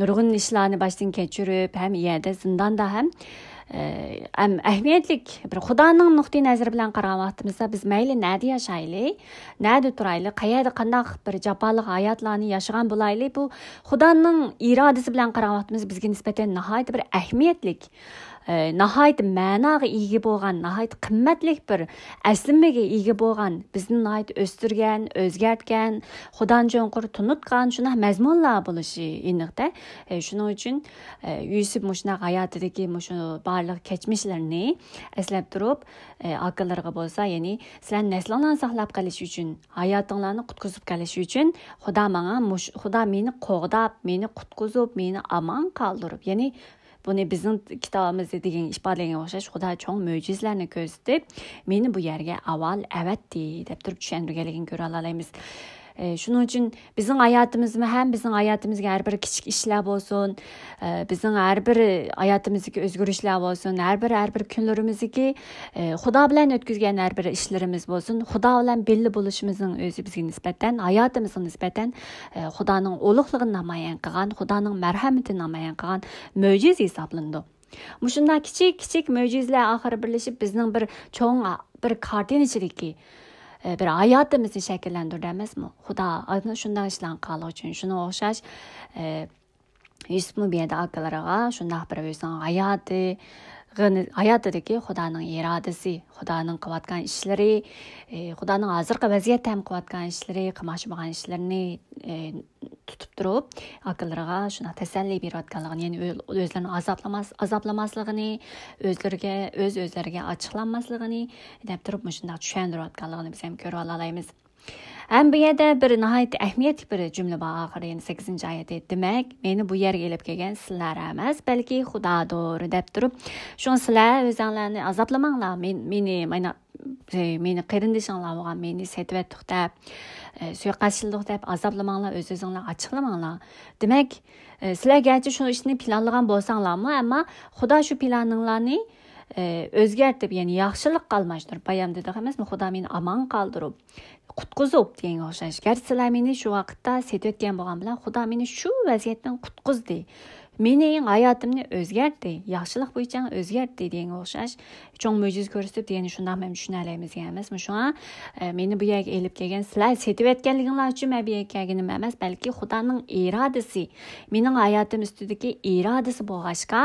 نۇرغۇن ئىشلارنى باشتىن كەچۈرۈپ، ھەم يەردە زىنداندا ھەم، ئە، ھەم ئەھمىيەتلىك بىر خۇدانىڭ نۇقتىئى نەزىرى بىلەن قارىغان ۋاقتىمىزدا، بىز مەيلى نەدە ياشايلى، نەدە تۇرايلى، قەيەردە قانداق بىر جاپالىق ھاياتلارنى ياشىغان بولايلى، بۇ خۇدانىڭ ئىرادىسى بىلەن قارىغان ۋاقتىمىزدا بىزگە نىسبەتەن ناھايىتى بىر ئەھمىيەتلىك، ئە، ناھايىتى مەناغا ئىگە بولغان، ناھايىتى قىممەتلىك بىر ئەسلىمىگە ئىگە بولغان، بىزنى ناھايىتى ئۆستۈرگەن، ئۆزگەرتكەن، خۇدانى چوڭقۇر تونۇتقان شۇنداق مەزمۇنلار بولۇشى ئېنىقتە. ئە، شۇنىڭ ئۈچۈن، ئە، يۈسۈپ مۇشۇنداق ھاياتىدىكى مۇشۇ بارلىق كەچمىشلىرىنى ئەسلەپ تۇرۇپ، ئە، ئاكىلىرىغا بولسا، يەنى سىلەر نەسلىڭلارنى ساقلاپ قېلىش ئۈچۈن، ھاياتىڭلارنى قۇتقۇزۇپ قېلىش ئۈچۈن خۇدا ماڭا مۇش-، خۇدا مېنى قوغداپ، مېنى قۇتقۇزۇپ، مېنى ئامان قالدۇرۇپ، يەنى بۇنى بىزنىڭ كىتابىمىزدا دېگەن ئىپادىلىگەنگە ئوخشاش، خۇدا چوڭ مۆجىزىلەرنى كۆرسىتىپ، مېنى بۇ يەرگە ئاۋۋال ئەۋەتتى، دەپ تۇرۇپ چۈشەندۈرگەنلىكىنى كۆرۈۋالالايمىز. ئى، شۇنىڭ ئۈچۈن بىزنىڭ ھاياتىمىزمۇ ھەم بىزنىڭ ھاياتىمىزدىكى ھەر بىر كىچىك ئىشلار بولسۇن، ئى، بىزنىڭ ھەر بىر ھاياتىمىزدىكى ئۆزگىرىشلەر بولسۇن، ھەر بىر، ھەر بىر كۈنلىرىمىزدىكى، ئى، خۇدا بىلەن ئۆتكۈزگەن ھەر بىر ئىشلىرىمىز بولسۇن، خۇدا بىلەن بىللە بولۇشىمىزنىڭ ئۆزى بىزگە نىسبەتەن، ھاياتىمىزغا نىسبەتەن، ئى، خۇدانىڭ ئۇلۇغلۇقىنى نامايان قىلغان، خۇدانىڭ مەرھەمىتىنى نامايان قىلغان مۆجىزە ھېسابلىنىدۇ. مۇشۇنداق كىچىك، كىچىك مۆجىزىلەر ئاخىرى بىرلىشىپ، بىزنىڭ بىر چوڭ، بىر كارتىنا ئىچىدىكى، ئە، بىر ھاياتىمىزنى شەكىللەندۈرىدۇ ئەمەسمۇ؟ خۇدا ئانا شۇنداق ئىشلارنى قىلغانلىقى ئۈچۈن. شۇنىڭغا ئوخشاش، ئە، يۈسۈپمۇ بۇ يەردە ئاكىلىرىغا شۇنداق بىر ئۆزىنىڭ ھاياتى، ھاياتىدىكى خۇدانىڭ ئىرادىسى، خۇدانىڭ قىلىۋاتقان ئىشلىرى، ئە، خۇدانىڭ ھازىرقى ۋەزىيەتتە ھەم قىلىۋاتقان ئىشلىرى، قىلماقچى بولغان ئىشلىرىنى، ئە، تۇتۇپ تۇرۇپ، ئاكىلىرىغا شۇنداق تەسەللى بېرىۋاتقانلىقىنى، يەنى ئۆ-، ئۆزلىرىنى ئازابلىماس-، ئازابلىماسلىقىنى، ئۆزلىرىگە، ئۆز-ئۆزلىرىگە ئاچچىقلانماسلىقىنى دەپ تۇرۇپ، مۇشۇنداق چۈشەندۈرۈۋاتقانلىقىنى بىز ھەم كۆرۈۋالالايمىز. ھەم بۇ يەردە بىر ناھايىتى ئەھمىيەتلىك بىر جۈملە بار ئاخىرى، يەنى سەككىزىنچى ئايەتتە، دېمەك، مېنى بۇ يەرگە ئېلىپ كەلگەن سىلەر ئەمەس، بەلكى خۇدادۇر، دەپ تۇرۇپ، شۇڭا سىلەر ئۆزۈڭلارنى ئازابلىماڭلار، مېن-، مېنى مانا ئى، مېنى قېرىندىشىڭلار بولغان مېنى سېتىۋەتتۇق دەپ، ئى، سۇيىقەست ئىشلىدۇق دەپ ئازابلىماڭلار، ئۆز-ئۆزۈڭلار ئاچچىقلىماڭلار. دېمەك، ئى، سىلەر گەرچە شۇ ئىشنى پىلانلىغان بولساڭلارمۇ، ئەمما خۇدا شۇ پىلانىڭلارنى، ئى، ئۆزگەرتىپ، يەنى ياخشىلىققا ئالماشتۇرۇپ، بايام دېدۇق ئەمەسمۇ، خۇدا مېنى ئامان قالدۇرۇپ، قۇتقۇزۇپ دېگەنگە ئوخشاش. گەرچە سىلەر مېنى شۇ ۋاقىتتا سېتىۋەتكەن بولغان بىلەن، خۇدا مېنى شۇ ۋەزىيەتتىن قۇتقۇزدى. مېنىڭ ھاياتىمنى ئۆزگەرتتى، ياخشىلىق بويىچە ئۆزگەرتتى دېگەنگە ئوخشاش چوڭ مۆجىزە كۆرسىتىپ دېگەننى شۇنداق مەن چۈشىنەلەيمىز دېگەن ئەمەسمۇ؟ شۇڭا، ئە، مېنى بۇ يەرگە ئېلىپ كەلگەن سىلەر سېتىۋەتكەنلىكىڭلار ئۈچۈن مەن بۇ يەرگە كەلگىنىم ئەمەس، بەلكى خۇدانىڭ ئىرادىسى، مېنىڭ ھاياتىم ئۈستىدىكى ئىرادىسى بولغاچقا،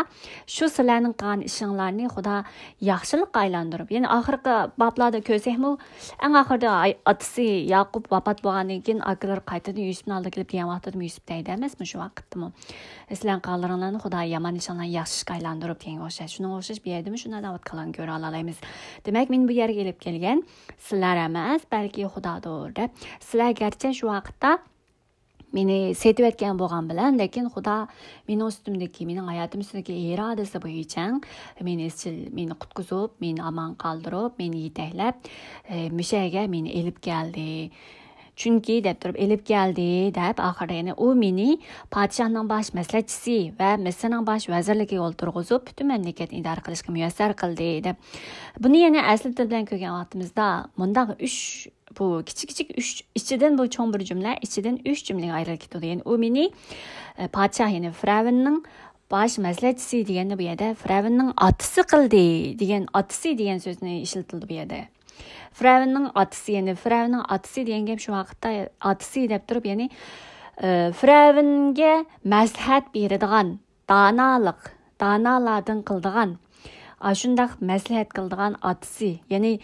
شۇ سىلەرنىڭ قىلغان ئىشىڭلارنى خۇدا ياخشىلىققا ئايلاندۇرۇپ، يەنى ئاخىرقى بابلاردا كۆرسەكمۇ، ئەڭ ئاخىرىدا ئاي-، ئاتىسى ياقۇپ ۋاپات بولغاندىن كېيىن، ئاكىلىرى قايتىدىن يۈسۈپنىڭ ئالدىغا كېلىپ دېگەن ۋاقتىدا يۈسۈپ دەيدۇ ئەمەسمۇ شۇ ۋاقىتتىمۇ؟ سىلەرنىڭ قىلغانلىرىڭلارنى خۇدا يامان ئىشىڭلارنى ياخشى ئىشقا ئايلاندۇرۇپ دېگەنگە ئوخشاش. شۇنىڭغا ئوخشاش بۇ يەردىمۇ شۇنداق دەۋاتقانلىقىنى كۆرۈۋالالايمىز. دېمەك، مېنى بۇ يەرگە ئېلىپ كەلگەن سىلەر ئەمەس، بەلكى خۇدادۇر، دەپ. سىلەر گەرچە شۇ ۋاقىتتا مېنى سېتىۋەتكەن بولغان بىلەن، لېكىن خۇدا مېنىڭ ئۈستۈمدىكى، مېنىڭ ھاياتىم ئۈستىدىكى ئىرادىسى بويىچە مېنى ئىزچىل، مېنى قۇتقۇزۇپ، مېنى ئامان قالدۇرۇپ، مېنى يېتەكلەپ، ئە، مۇشۇ يەرگە مېنى ئېلىپ كەلدى. چۈنكى دەپ تۇرۇپ، ئېلىپ كەلدى دەپ، ئاخىرىدا يەنە ئۇ مېنى پادىشاھنىڭ باش مەسلىھەتچىسى ۋە مىسىرنىڭ باش ۋەزىرلىكىگە ئولتۇرغۇزۇپ، پۈتۈن مەملىكەتنى ئىدارە قىلىشقا مۇيەسسەر قىلدى دەپ. بۇنى يەنە ئەسلى تىل بىلەن كۆرگەن ۋاقتىمىزدا، مۇنداق ئۈچ، بۇ كىچىك كىچىك ئۈچ، ئىچىدىن بۇ چوڭ بىر جۈملە، ئىچىدىن ئۈچ جۈملىگە ئايرىلىپ كېتىدۇ. يەنى ئۇ مېنى، ئە، پادىشاھ، يەنى فىرئەۋننىڭ باش مەسلىھەتچىسى دېگەندە بۇ يەردە فىرئەۋننىڭ ئاتىسى قىلدى دېگەن، ئاتىسى دېگەن سۆزنى ئىشلىتىلدى بۇ يەردە. فىرئەۋننىڭ ئاتىسى، يەنى فىرئەۋننىڭ ئاتىسى دېگەن گەپ شۇ ۋاقىتتا ئاتىسى دەپ تۇرۇپ، يەنى، ئە، فىرئەۋنگە مەسلىھەت بېرىدىغان، دانالىق، دانالاردىن قىلىدىغان، ئاشۇنداق مەسلىھەت قىلىدىغان ئاتىسى. يەنى،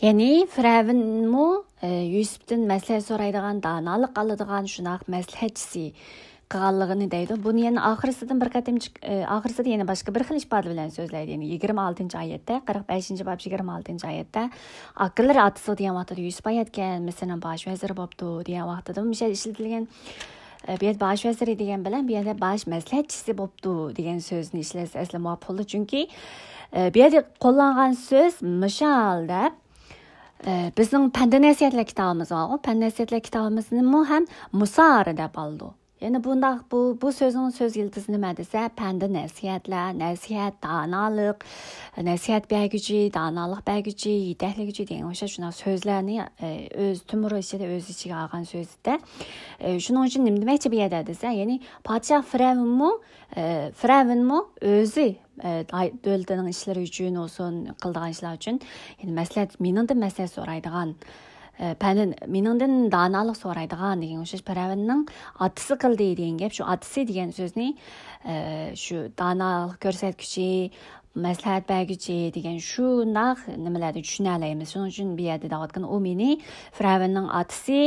يەنى فىرئەۋنمۇ، ئە، يۈسۈپتىن مەسلىھەت سورايدىغان، دانالىق ئالىدىغان شۇنداق مەسلىھەتچىسى قىلغانلىقىنى دەيدۇ. بۇنى يەنە ئاخىرسىدىن بىر قېتىمچە، ئە، ئاخىرسىدا يەنە باشقا بىر خىل ئىپادە بىلەن سۆزلەيدۇ. يەنى يىگىرمە ئالتىنچى ئايەتتە، قىرىق بەشىنچى باب يىگىرمە ئالتىنچى ئايەتتە، ئاكىلىرى ئاتىسىغا دېگەن ۋاقتىدا يۈسۈپ ئايەتكەن، مىسىرنىڭ باش ۋەزىرى بوپتۇ دېگەن ۋاقتىدا مۇشۇ يەردە ئىشلىتىلگەن، ئە، بۇ يەردە باش ۋەزىرى دېگەن بىلەن بۇ يەردە باش مەسلىھەتچىسى بوپتۇ دېگەن سۆزنى ئىشلەتسە ئەسلى مۇۋاپىق بولىدۇ. چۈنكى، ئە، بۇ يەردە قوللانغان سۆز مىشال دەپ، ئە، بىزنىڭ پەند نەسىھەتلەر كىتابىمىز بارغۇ، پەند نەسىھەتلەر كىتابىمىزنىمۇ ھەم مۇسار دەپ ئالىدۇ. يەنى بۇنداق، بۇ، بۇ سۆزنىڭ سۆز يىلتىزى نېمە دېسە، پەندى نەسىھەتلەر، نەسىھەت، دانالىق، نەسىھەت بەرگۈچى، دانالىق بەرگۈچى، يېتەكلىگۈچى دېگەن ئوخشاش شۇنداق سۆزلەرنى، ئە، ئۆز تۈمۈر ئىچىدە ئۆز ئىچىگە ئالغان سۆزدە. ئە، شۇنىڭ ئۈچۈن نېمە دېمەكچى بۇ يەردە دېسە، يەنى پادىشاھ فىرئەۋنمۇ، ئە، فىرئەۋنمۇ ئۆزى، ئە، دۆلىتىنىڭ ئىشلىرى ئۈچۈن بولسۇن، قىلىدىغان ئىشلار ئۈچۈن، يەنى مەسلىھەت، مېنىڭدىن مەسلىھەت سورايدىغان، ئە، پەندىن، مېنىڭدىن دانالىق سورايدىغان دېگەن ئوخشاش پىرئەۋننىڭ ئاتىسى قىلدى دېگەن گەپ. شۇ ئاتىسى دېگەن سۆزنى، ئە، شۇ دانالىق كۆرسەتكۈچى، مەسلىھەت بەرگۈچى دېگەن شۇنداق نېمىلەردە چۈشىنەلەيمىز. شۇنىڭ ئۈچۈن بۇ يەردە دەۋاتقان ئۇ مېنى پىرئەۋننىڭ ئاتىسى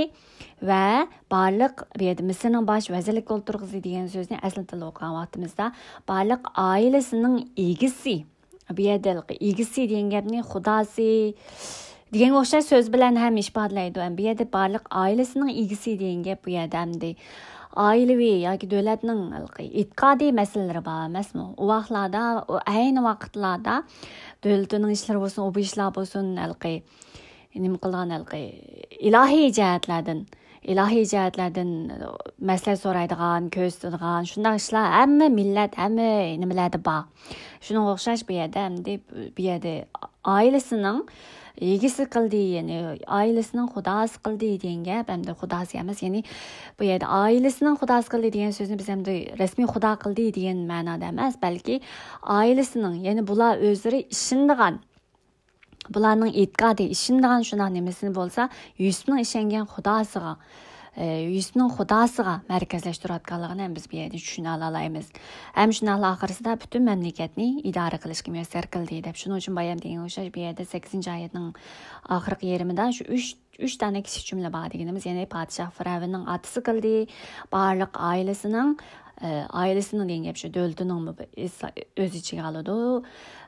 ۋە بارلىق بۇ يەردە مىسىرنىڭ باش ۋەزىرلىكىگە ئولتۇرغۇزدى دېگەن سۆزنى ئەسلى تىلدا ئوقۇغان ۋاقتىمىزدا بارلىق ئائىلىسىنىڭ ئىگىسى. بۇ يەردە ھېلىقى ئىگىسى دېگەن گەپنى خۇداسى دېگەنگە ئوخشاش سۆز بىلەن ھەم ئىپادىلەيدۇ. ھەم بۇ يەردە بارلىق ئائىلىسىنىڭ ئىگىسى دېگەن گەپ بۇ يەردە ئەمدى ئائىلىۋى ياكى دۆلەتنىڭ ھېلىقى ئېتىقادىي مەسىلىلىرى بار ئەمەسمۇ؟ ئۇ ۋاقىتلاردا، ئۇ ئەينى ۋاقىتلاردا دۆلىتىنىڭ ئىشلىرى بولسۇن، ئۇ بۇ ئىشلار بولسۇن، ھېلىقى نېمە قىلغان، ھېلىقى ئىلاھىي جەھەتلەردىن، ئىلاھىي جەھەتلەردىن مەسلىھەت سورايدىغان، كۆرسىتىدىغان شۇنداق ئىشلار ھەممە مىللەت، ھەممە نېمىلەردە بار. شۇنىڭغا ئوخشاش بۇ يەردە ئەمدى، بۇ يەردە ئائىلىسىنىڭ ئىگىسى قىلدى، يەنى ئائىلىسىنىڭ خۇداسى قىلدى دېگەن گەپ، ئەمدى خۇداسى ئەمەس، يەنى بۇ يەردە ئائىلىسىنىڭ خۇداسى قىلدى دېگەن سۆزنى بىز ئەمدى رەسمىي خۇدا قىلدى دېگەن مەنادا ئەمەس، بەلكى ئائىلىسىنىڭ، يەنى بۇلار ئۆزلىرى ئىشىنىدىغان، بۇلارنىڭ ئېتىقادى، ئىشىنىدىغان شۇنداق نېمىسىنى بولسا، يۈسۈپنىڭ ئىشەنگەن خۇداسىغا، ئە، يۈسۈپنىڭ خۇداسىغا مەركەزلەشتۈرۈۋاتقانلىقىنى ھەم بىز بۇ يەردىن چۈشىنەلەيمىز. ھەم شۇنداقلا ئاخىرسىدا پۈتۈن مەملىكەتنى ئىدارە قىلىشقا مۇيەسسەر قىلدى دەپ، شۇنىڭ ئۈچۈن بايام دېگەن ئوخشاش، بۇ يەردە سەككىزىنچى ئايەتنىڭ ئاخىرقى يېرىمىدا شۇ ئۈچ، ئۈچ دانە كىچىك جۈملە بار دېگىنىمىز، يەنى پادىشاھ فىرئەۋننىڭ ئاتىسى قىلدى، بارلىق ئائىلىسىنىڭ، ئە، ئائىلىسىنىڭ دېگەن گەپ شۇ، دۆلىتىنىڭمۇ ئۆز ئىچىگە ئالىدۇ.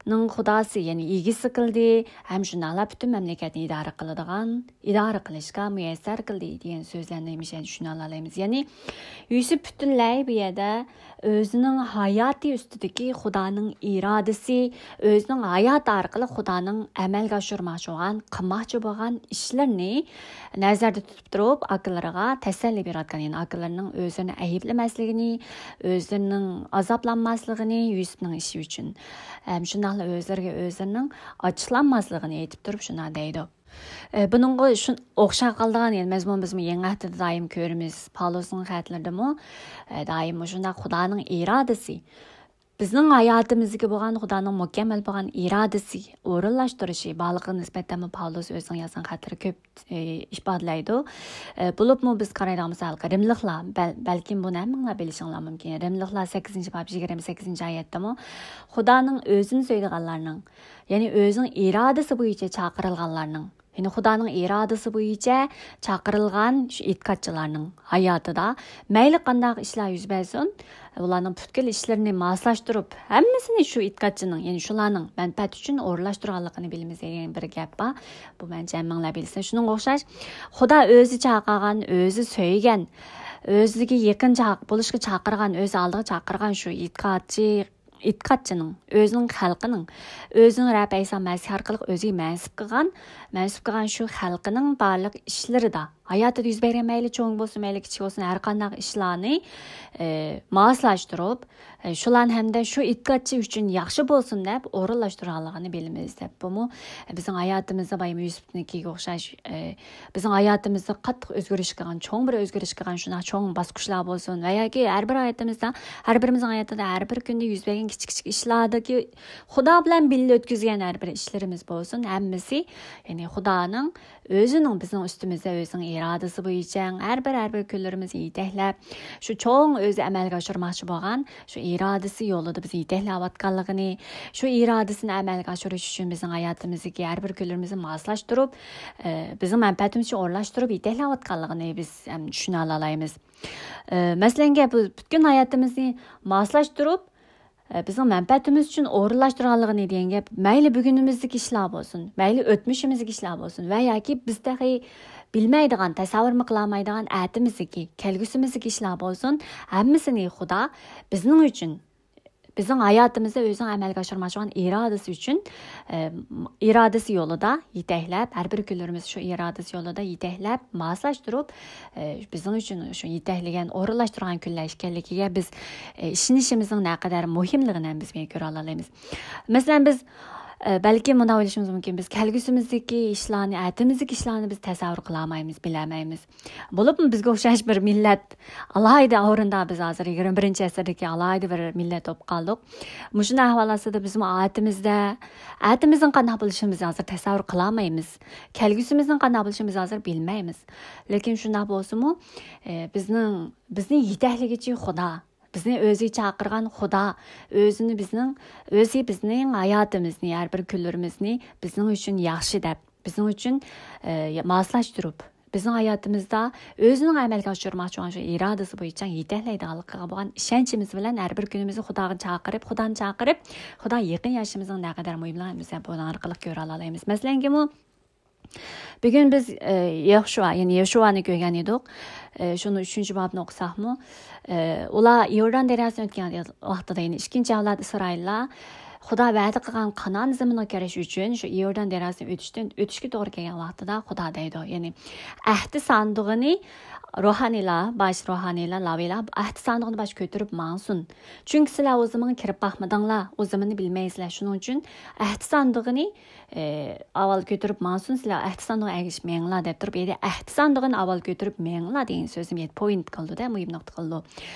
نىڭ خۇداسى، يەنى ئىگىسى قىلدى، ھەم شۇنداقلا پۈتۈن مەملىكەتنى ئىدارە قىلىدىغان، ئىدارە قىلىشقا مۇيەسسەر قىلدى دېگەن سۆزلەرنى ھەمىشە چۈشىنەلەيمىز. يەنى يۈسۈپ پۈتۈنلەي بۇ يەردە ئۆزىنىڭ ھاياتى ئۈستىدىكى خۇدانىڭ ئىرادىسى، ئۆزىنىڭ ھاياتى ئارقىلىق خۇدانىڭ ئەمەلگە ئاشۇرماقچى بولغان، قىلماقچى بولغان ئىشلىرىنى نەزەردە تۇتۇپ تۇرۇپ، ئاكىلىرىغا تەسەللى بېرىۋاتقان، يەنى ئاكىلىرىنىڭ ئۆزلىرىنى ئەيىبلىمەسلىكىنى، ئۆزلىرىنىڭ ئازابلانماسلىقىنى يۈسۈپنىڭ ئىشى ئۈچۈن، ھەم شۇنداقلا ئۆزلىرىگە ئۆزلىرىنىڭ ئاچچىقلانماسلىقىنى ئېيتىپ تۇرۇپ شۇنداق دەيدۇ. ئە، بۇنىڭغا شۇ ئوخشاپ قالىدىغان، يەنى مەزمۇن بىزمۇ يېڭى ھەپتىدە دائىم كۆرىمىز. پالۇسنىڭ خەتلىرىدىمۇ، ئە، دائىم مۇشۇنداق خۇدانىڭ ئىرادىسى، بىزنىڭ ھاياتىمىزدىكى بولغان خۇدانىڭ مۇكەممەل بولغان ئىرادىسى، ئورۇنلاشتۇرۇشى بارلىقىغا نىسبەتەنمۇ پالۇس ئۆزىنىڭ يازغان خەتلىرى كۆپ، ئە، ئىپادىلەيدۇ. ئە، بولۇپمۇ بىز قارايدىغان بولساق، ھېلىقى رىملىقلار، بەل-، بەلكىم بۇنى ھەممىڭلار بىلىشىڭلار مۇمكىن. رىملىقلار سەككىزىنچى باب يىگىرمە سەككىزىنچى ئايەتتىمۇ، خۇدانىڭ ئۆزىنى سۆيىدىغانلارنىڭ، يەنى ئۆزىنىڭ ئىرادىسى بويىچە چاقىرىلغانلارنىڭ، يەنى خۇدانىڭ ئىرادىسى بويىچە چاقىرىلغان شۇ ئېتىقادچىلارنىڭ ھاياتىدا مەيلى قانداق ئىشلار يۈز بەرسۇن، ئۇلارنىڭ پۈتكۈل ئىشلىرىنى ماسلاشتۇرۇپ، ھەممىسىنى شۇ ئېتىقادچىنىڭ، يەنى شۇلارنىڭ مەنپەئەتى ئۈچۈن ئورۇنلاشتۇرغانلىقىنى بىلىمىز دېگەن بىر گەپ بار. بۇ مەنچە ھەممىڭلار بىلىسىلەر. شۇنىڭغا ئوخشاش، خۇدا ئۆزى چاقىرغان، ئۆزى سۆيگەن، ئۆزىگە يېقىن چاق-، بولۇشقا چاقىرغان، ئۆزى ئالدىغا چاقىرغان شۇ ئېتىقادچى، ئېتىقادچىنىڭ، ئۆزىنىڭ خەلقىنىڭ، ئۆزىنىڭ رەب ئەيسا مەسىھ ئارقىلىق ئۆزىگە مەنسۇپ قىلغان، مەنسۇپ قىلغان شۇ خەلقىنىڭ بارلىق ئىشلىرىدا، ھاياتىدا يۈز بەرگەن مەيلى چوڭ بولسۇن، مەيلى كىچىك بولسۇن، ھەر قانداق ئىشلارنى، ئە، ماسلاشتۇرۇپ، ئە، شۇلارنى ھەمدە شۇ ئېتىقادچى ئۈچۈن ياخشى بولسۇن دەپ ئورۇنلاشتۇرغانلىقىنى بىلىمىز دەپ. بۇمۇ بىزنىڭ ھاياتىمىزدا بايام يۈسۈپنىڭكىگە ئوخشاش، ئە، بىزنىڭ ھاياتىمىزدا قاتتىق ئۆزگىرىش قىلغان، چوڭ بىر ئۆزگىرىش قىلغان شۇنداق چوڭ باسقۇچلار بولسۇن ۋە ياكى ھەر بىر ھاياتىمىزدا، ھەر بىرىمىزنىڭ ھاياتىدا ھەر بىر كۈندە يۈز بەرگەن كىچىك كىچىك ئىشلاردىكى خۇدا بىلەن بىللە ئۆتكۈزگەن ھەر بىر ئىشلىرىمىز بولسۇن، ھەممىسى، يەنى خۇدانىڭ ئۆزىنىڭ بىزنىڭ ئۈستىمىزدە ئۆزىنىڭ ئىرادىسى بويىچە ھەر بىر، ھەر بىر كۈنلىرىمىزنى يېتەكلەپ، شۇ چوڭ ئۆزى ئەمەلگە ئاشۇرماقچى بولغان شۇ ئىرادىسى يولىدا بىزنى يېتەكلەۋاتقانلىقىنى، شۇ ئىرادىسىنى ئەمەلگە ئاشۇرۇش ئۈچۈن بىزنىڭ ھاياتىمىزدىكى ھەر بىر كۈنلىرىمىزنى ماسلاشتۇرۇپ، ئە، بىزنىڭ مەنپەئەتىمىز ئۈچۈن ئورۇنلاشتۇرۇپ يېتەكلەۋاتقانلىقىنى بىز ھەم چۈشىنەلەيمىز. ئە، مەسىلەن، گەپ بۇ پۈتكۈل ھاياتىمىزنى ماسلاشتۇرۇپ، ئە، بىزنىڭ مەنپەئەتىمىز ئۈچۈن ئورۇنلاشتۇرغانلىقىنى دېگەن گەپ، مەيلى بۈگۈنىمىزدىكى ئىشلار بولسۇن، مەيلى ئۆتمۈشىمىزدىكى ئىشلار بولسۇن ۋە ياكى بىز تېخى بىلمەيدىغان، تەسەۋۋۇرمۇ قىلالمايدىغان ئەتىمىزدىكى، كەلگۈسىمىزدىكى ئىشلار بولسۇن، ھەممىسىنى خۇدا بىزنىڭ ئۈچۈن، بىزنىڭ ھاياتىمىزدا ئۆزىنىڭ ئەمەلگە ئاشۇرماقچى بولغان ئىرادىسى ئۈچۈن، ئە، ئىرادىسى يولىدا يېتەكلەپ، ھەر بىر كۈنلىرىمىز شۇ ئىرادىسى يولىدا يېتەكلەپ، ماسلاشتۇرۇپ، ئە، بىزنىڭ ئۈچۈن شۇ يېتەكلىگەن، ئورۇنلاشتۇرغان كۈنلەر ئىكەنلىكىگە بىز، ئە، ئىشىنىشىمىزنىڭ نەقەدەر مۇھىملىقىنى ھەم بىز بۇ يەردە كۆرەلەيمىز. مەسىلەن، بىز، ئە، بەلكىم مۇنداق ئويلىشىمىز مۇمكىن، بىز كەلگۈسىمىزدىكى ئىشلارنى، ئەتىمىزدىكى ئىشلارنى بىز تەسەۋۋۇر قىلالمايمىز، بىلەلمەيمىز. بولۇپمۇ بىزگە ئوخشاش بىر مىللەت، ئالاھىدە ئورۇندا بىز ھازىر يىگىرمە بىرىنچى ئەسىردىكى ئالاھىدە بىر مىللەت بولۇپ قالدۇق. مۇشۇنداق ئەھۋال ئاستىدا بىزمۇ ئەتىمىزدە، ئەتىمىزنىڭ قانداق بولۇشىنى بىز ھازىر تەسەۋۋۇر قىلالمايمىز. كەلگۈسىمىزنىڭ قانداق بولۇشىنى بىز ھازىر بىلمەيمىز. لېكىن شۇنداق بولسىمۇ، ئە، بىزنىڭ، بىزنى يېتەكلىگۈچى خۇدا، بىزنى ئۆزىگە چاقىرغان خۇدا، ئۆزىنى بىزنىڭ، ئۆزى بىزنىڭ ھاياتىمىزنى، ھەر بىر كۈنلىرىمىزنى بىزنىڭ ئۈچۈن ياخشى دەپ، بىزنىڭ ئۈچۈن، ئە، ماسلاشتۇرۇپ، بىزنىڭ ھاياتىمىزدا ئۆزىنىڭ ئەمەلگە ئاشۇرماقچى بولغان شۇ ئىرادىسى بويىچە يېتەكلەيدىغانلىقىغا بولغان ئىشەنچىمىز بىلەن ھەر بىر كۈنىمىزنى خۇداغا چاقىرىپ، خۇدانى چاقىرىپ، خۇدا يېقىن ياشىمىزنىڭ نەقەدەر مۇھىملىقىنى بىز بۇنىڭ ئارقىلىق كۆرەلەيمىز. مەسىلەنكىمۇ، بۈگۈن بىز، ئە، يەھشۇۋا، يەنى يەھشۇۋانى كۆرگەن ئىدۇق. ئە، شۇنى ئۈچىنچى بابنى ئوقۇساقمۇ، ئە، ئۇلار يوردان دەرياسىنى ئۆتكەن ۋاقتىدا، يەنى ئىككىنچى ئەۋلاد ئىسرائىللار خۇدا ۋەدە قىلغان قانائان زېمىنىغا كىرىش ئۈچۈن شۇ يوردان دەرياسىنى ئۆتۈشتىن، ئۆتۈشكە توغرا كەلگەن ۋاقتىدا خۇدا دەيدۇ. يەنى ئەھدى ساندۇقىنى روھانىيلار، باش روھانىيلار، لاۋىلار ئەھدى ساندۇقىنى باش كۆتۈرۈپ ماڭسۇن. چۈنكى سىلەر ئۇ زېمىنغا كىرىپ باقمىدىڭلار، ئۇ زېمىننى بىلمەيسىلەر. شۇنىڭ ئۈچۈن ئەھدى ساندۇقىنى، ئى، ئاۋۋال كۆتۈرۈپ ماڭسۇن، سىلەر ئەھدى ساندۇقىغا ئەگىشىپ مېڭىڭلار دەپ تۇرۇپ، يەنە ئەھدى ساندۇقىنى ئاۋۋال كۆتۈرۈپ مېڭىڭلار دېگەن سۆزنى پوينت قىلىدۇ-دە، مۇھىم نۇقتا قىلىدۇ.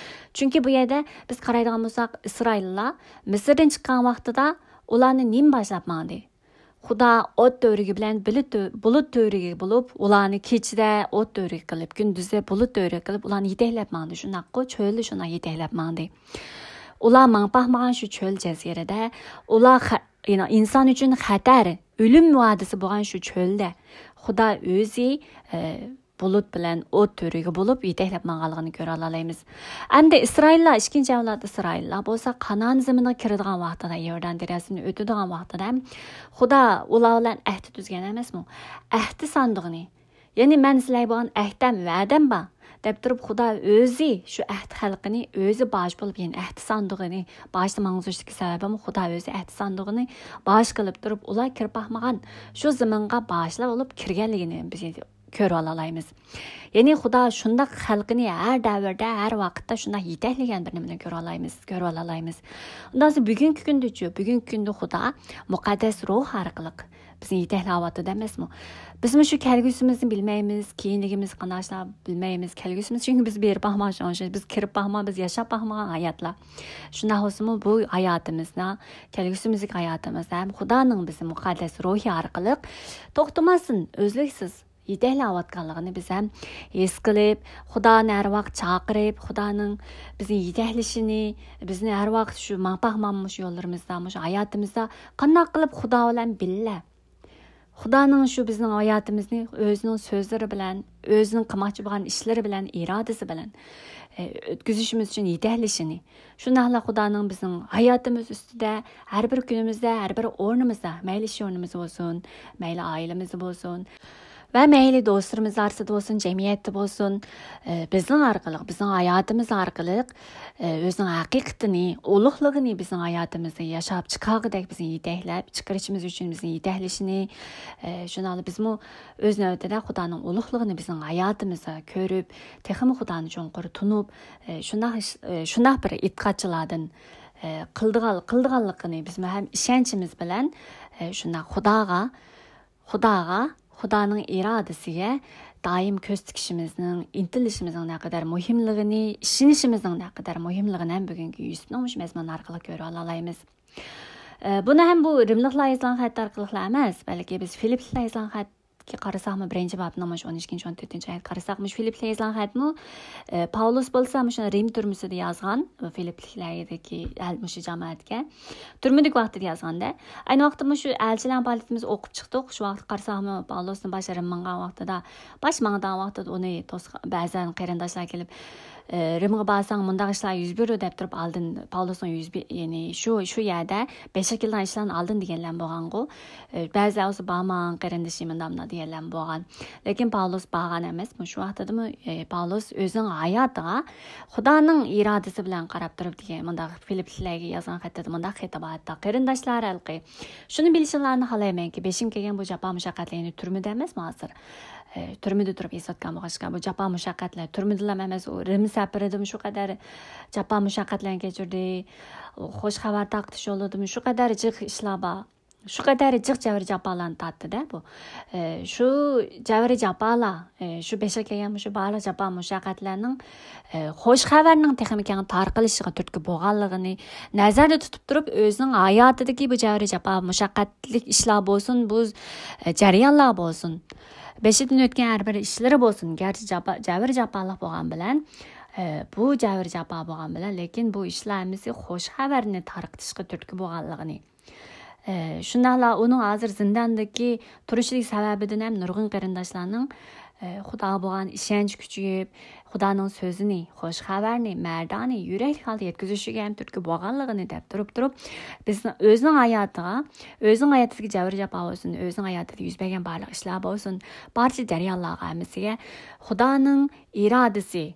چۈنكى بۇ يەردە بىز قارايدىغان بولساق، ئىسرائىللار مىسىردىن چىققان ۋاقتىدا ئۇلارنى نېمە باشلاپ ماڭدى؟ خۇدا ئوت تۈۋرۈكى بىلەن بۇلۇت تۈ-، بۇلۇت تۈۋرۈكى بولۇپ، ئۇلارنى كېچىدە ئوت تۈۋرۈكى قىلىپ، كۈندۈزدە بۇلۇت تۈۋرۈكى قىلىپ، ئۇلارنى يېتەكلەپ ماڭدى. شۇنداققۇ، چۆلدە شۇنداق يېتەكلەپ ماڭدى. ئۇلار ماڭ باقمىغان شۇ چۆل جەزىرىدە، ئۇلار خە-، يەنى ئىنسان ئۈچۈن خەتەر، ئۆلۈم ۋەدىسى بولغان شۇ چۆلدە خۇدا ئۆزى، ئە، بۇلۇت بىلەن ئوت تۈۋرۈكى بولۇپ يېتەكلەپ ماڭغانلىقىنى كۆرۈۋالالايمىز. ئەمدى ئىسرائىللار، ئىككىنچى ئەۋلاد ئىسرائىللار بولسا قانائان زېمىنىغا كىرىدىغان ۋاقتىدا، يوردان دەرياسىنى ئۆتىدىغان ۋاقتىدا ھەم خۇدا ئۇلار بىلەن ئەھدى تۈزگەن ئەمەسمۇ؟ ئەھدى ساندۇقىنى، يەنى مەن سىلەرگە بولغان ئەھدەم، ۋەدەم بار دەپ تۇرۇپ، خۇدا ئۆزى شۇ ئەھدى خەلقىنى ئۆزى باش بولۇپ، يەنى ئەھدى ساندۇقىنى باشتا ماڭغۇزۇشتىكى سەۋەبىمۇ خۇدا ئۆزى ئەھدى ساندۇقىنى باش قىلىپ تۇرۇپ، ئۇلار كىرىپ باقمىغان شۇ زېمىنغا باشلار بولۇپ كىرگەنلىكىنى بىز كۆرۈۋالالايمىز. يەنى خۇدا شۇنداق خەلقىنى ھەر دەۋردە، ھەر ۋاقىتتا شۇنداق يېتەكلىگەن بىر نېمىنى كۆرۈۋالايمىز، كۆرۈۋالالايمىز. ئۇنداق بولسا بۈگۈنكى كۈندىچۇ؟ بۈگۈنكى كۈندە خۇدا مۇقەددەس روھ ئارقىلىق بىزنى يېتەكلەۋاتىدۇ ئەمەسمۇ؟ بىزمۇ شۇ كەلگۈسىمىزنى بىلمەيمىز، كېيىنلىكىمىز قانداقلار بىلمەيمىز، كەلگۈسىمىز، چۈنكى بىز بېرىپ باقمىغان، شۇڭا بىز كىرىپ باقمىغان، بىز ياشاپ باقمىغان ھاياتلار. شۇنداق بولسىمۇ بۇ ھاياتىمىزدا، كەلگۈسىمىزدىكى ھاياتىمىزدا ھەم خۇدانىڭ بىزنى مۇقەددەس روھى ئارقىلىق توختىماستىن، ئۈزلۈكسىز يېتەكلەۋاتقانلىقىنى بىز ھەم ھېس قىلىپ، خۇدانى ھەر ۋاقىت چاقىرىپ، خۇدانىڭ بىزنى يېتەكلىشىنى، بىزنى ھەر ۋاقىت شۇ ماڭپاقمان مۇشۇ يوللىرىمىزدا، مۇشۇ ھاياتىمىزدا قانداق قىلىپ خۇدا بىلەن بىللە، خۇدانىڭ شۇ بىزنىڭ ھاياتىمىزنى ئۆزىنىڭ سۆزلىرى بىلەن، ئۆزىنىڭ قىلماقچى بولغان ئىشلىرى بىلەن، ئىرادىسى بىلەن، ئە، ئۆتكۈزۈشىمىز ئۈچۈن يېتەكلىشىنى، شۇنداقلا خۇدانىڭ بىزنىڭ ھاياتىمىز ئۈستىدە ھەر بىر كۈنىمىزدە، ھەر بىر ئورنىمىزدا، مەيلى ئىش ئورنىمىز بولسۇن، مەيلى ئائىلىمىزدە بولسۇن ۋە مەيلى دوستلىرىمىز ئارىسىدا بولسۇن، جەمئىيەتتە بولسۇن، ئە، بىزنىڭ ئارقىلىق، بىزنىڭ ھاياتىمىز ئارقىلىق، ئە، ئۆزىنىڭ ھەقىقىتىنى، ئۇلۇغلۇقىنى بىزنىڭ ھاياتىمىزدا ياشاپ چىقارغۇدەك بىزنى يېتەكلەپ، چىقىرىشىمىز ئۈچۈن بىزنى يېتەكلىشىنى، ئە، شۇنداقلا بىزمۇ ئۆز نۆۋىتىدە خۇدانىڭ ئۇلۇغلۇقىنى بىزنىڭ ھاياتىمىزدا كۆرۈپ، تېخىمۇ خۇدانى چوڭقۇر تونۇپ، ئە، شۇنداق ئىش-، ئە، شۇنداق بىر ئېتىقادچىلاردىن، ئە، قىلىدىغان-، قىلىدىغانلىقىنى بىزمۇ ھەم ئىشەنچىمىز بىلەن، ئە، شۇنداق خۇداغا، خۇداغا، خۇدانىڭ ئىرادىسىگە دائىم كۆز تىكىشىمىزنىڭ، ئىنتىلىشىمىزنىڭ نەقەدەر مۇھىملىقىنى، ئىشىنىشىمىزنىڭ نەقەدەر مۇھىملىقىنى ھەم بۈگۈنكى يۈسۈپنىڭ مۇشۇ مەزمۇنى ئارقىلىق كۆرۈۋالالايمىز. ئە، بۇنى ھەم بۇ رىملىقلار يېزىلغان خەت ئارقىلىقلا ئەمەس، بەلكى بىز فىلىپلىقلار يېزىلغان خەتكە قارىساقمۇ، بىرىنچى بابنىڭ مۇشۇ ئون ئىككىنچى، ئون تۆتىنچى ئايەتكە قارىساق، مۇشۇ فىلىپلىقلار يېزىلغان خەتمۇ، ئە، پاۋلۇس بولسا مۇشۇ رىم تۈرمىسىدە يازغان، فىلىپلىقلاردىكى ئەل-، مۇشۇ جامائەتكە. تۈرمىدىكى ۋاقتىدا يازغاندا. ئەينى ۋاقىتتا مۇشۇ ئەلچىلەر پائالىيىتىمىز ئوقۇپ چىقتۇق. شۇ ۋاقىتتا قارىساقمۇ، پاۋلۇسنى باش رىم ماڭغان ۋاقتىدا، باش ماڭىدىغان ۋاقتىدا ئۇنى توسقا-، بەزەن قېرىنداشلار كېلىپ، ئە، رىمغا بارساڭ مۇنداق ئىشلار يۈز بېرىدۇ دەپ تۇرۇپ، ئالدىن پاۋلۇسنىڭ يۈز بې-، يەنى شۇ، شۇ يەردە بېشىغا كېلىدىغان ئىشلارنى ئالدىن دېگەنلەر بولغانغۇ. ئە، بەزىلەر بولسا بارماڭ، قېرىندىشىم، مۇنداق، مۇنداق دېگەنلەر بولغان. لېكىن پاۋلۇس بارغان ئەمەس. مۇشۇ ۋاقتىدىمۇ، ئە، پاۋلۇس ئۆزىنىڭ ھاياتىغا خۇدانىڭ ئىرادىسى بىلەن قاراپ تۇرۇپ دېگەن، مۇنداق فىلىپلىقلارغا يازغان خەتتىدە مۇنداق خېتى بار. قېرىنداشلار خەلقى، شۇنى بىلىشىڭلارنى خالايمەنكى، بېشىم كەلگەن بۇ جاپا مۇشەققەتلەر، يەنى تۈرمىدە ئەمەسمۇ ھازىر؟ ئە، تۈرمىدە تۇرۇپ ئېسىۋاتقان بولغاچقا، بۇ جاپا مۇشەققەتلەر، تۈرمىدىلا ئەمەس، ئۇ رىم سەپىرىدىمۇ شۇ قەدەر جاپا مۇشەققەتلەرنى كەچۈردى، خوش خەۋەر تارقىتىش يولىدىمۇ شۇ قەدەر جىق ئىشلار بار. شۇ قەدەر جىق جەۋر جاپالارنى تارتتى-دە بۇ. ئە، شۇ جەۋر جاپالار، ئە، شۇ بېشىغا كەلگەن مۇشۇ بارلىق جاپا مۇشەققەتلەرنىڭ، ئە، خوش خەۋەرنىڭ تېخىمۇ كەڭ تارقىلىشىغا تۈرتكە بولغانلىقىنى نەزەردە تۇتۇپ تۇرۇپ، ئۆزىنىڭ ھاياتىدىكى بۇ جەۋر جاپا مۇشەققەتلىك ئىشلار بولسۇن، بۇ، ئە، جەريانلار بولسۇن، بېشىدىن ئۆتكەن ھەر بىر ئىشلىرى بولسۇن، گەرچە جاپا، جەۋر جاپالىق بولغان بىلەن، ئە، بۇ جەۋر جاپا بولغان بىلەن، لېكىن بۇ ئىشلار ھەممىسى خوش خەۋەرنى تارقىتىشقا تۈرتكە بولغانلىقىنى، ئە، شۇنداقلا ئۇنىڭ ھازىر زىنداندىكى تۇرۇشىدىكى سەۋەبىدىن ھەم نۇرغۇن قېرىنداشلارنىڭ، ئە، خۇداغا بولغان ئىشەنچ كۈچىيىپ، خۇدانىڭ سۆزىنى، خوش خەۋەرنى مەردانە، يۈرەكلىك ھالدا يەتكۈزۈشىگە ھەم تۈرتكە بولغانلىقىنى دەپ تۇرۇپ تۇرۇپ، بىزنىڭ ئۆزىنىڭ ھاياتىغا، ئۆزىنىڭ ھاياتىدىكى جەۋر جاپا بولسۇن، ئۆزىنىڭ ھاياتىدا يۈز بەرگەن بارلىق ئىشلار بولسۇن، بارچە جەريانلارغا ھەممىسىگە خۇدانىڭ ئىرادىسى،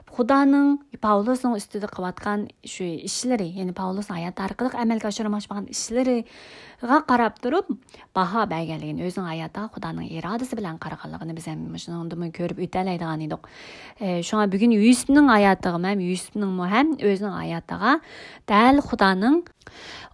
خۇدانىڭ پاۋلۇسنىڭ ئۈستىدە قىلىۋاتقان شۇ ئىشلىرى، يەنى پاۋلۇسنىڭ ھاياتى ئارقىلىق ئەمەلگە ئاشۇرماقچى بولغان ئىشلىرىغا قاراپ تۇرۇپ باھا بەرگەنلىكىنى، ئۆزىنىڭ ھاياتىغا خۇدانىڭ ئىرادىسى بىلەن قارىغانلىقىنى بىز ھەم مۇشۇنىڭدىنمۇ كۆرۈپ ئۆتەلەيدىغان ئىدۇق. ئە، شۇڭا بۈگۈن يۈسۈپنىڭ ھاياتىغىمۇ ھەم يۈسۈپنىڭمۇ ھەم ئۆزىنىڭ ھاياتىغا دەل خۇدانىڭ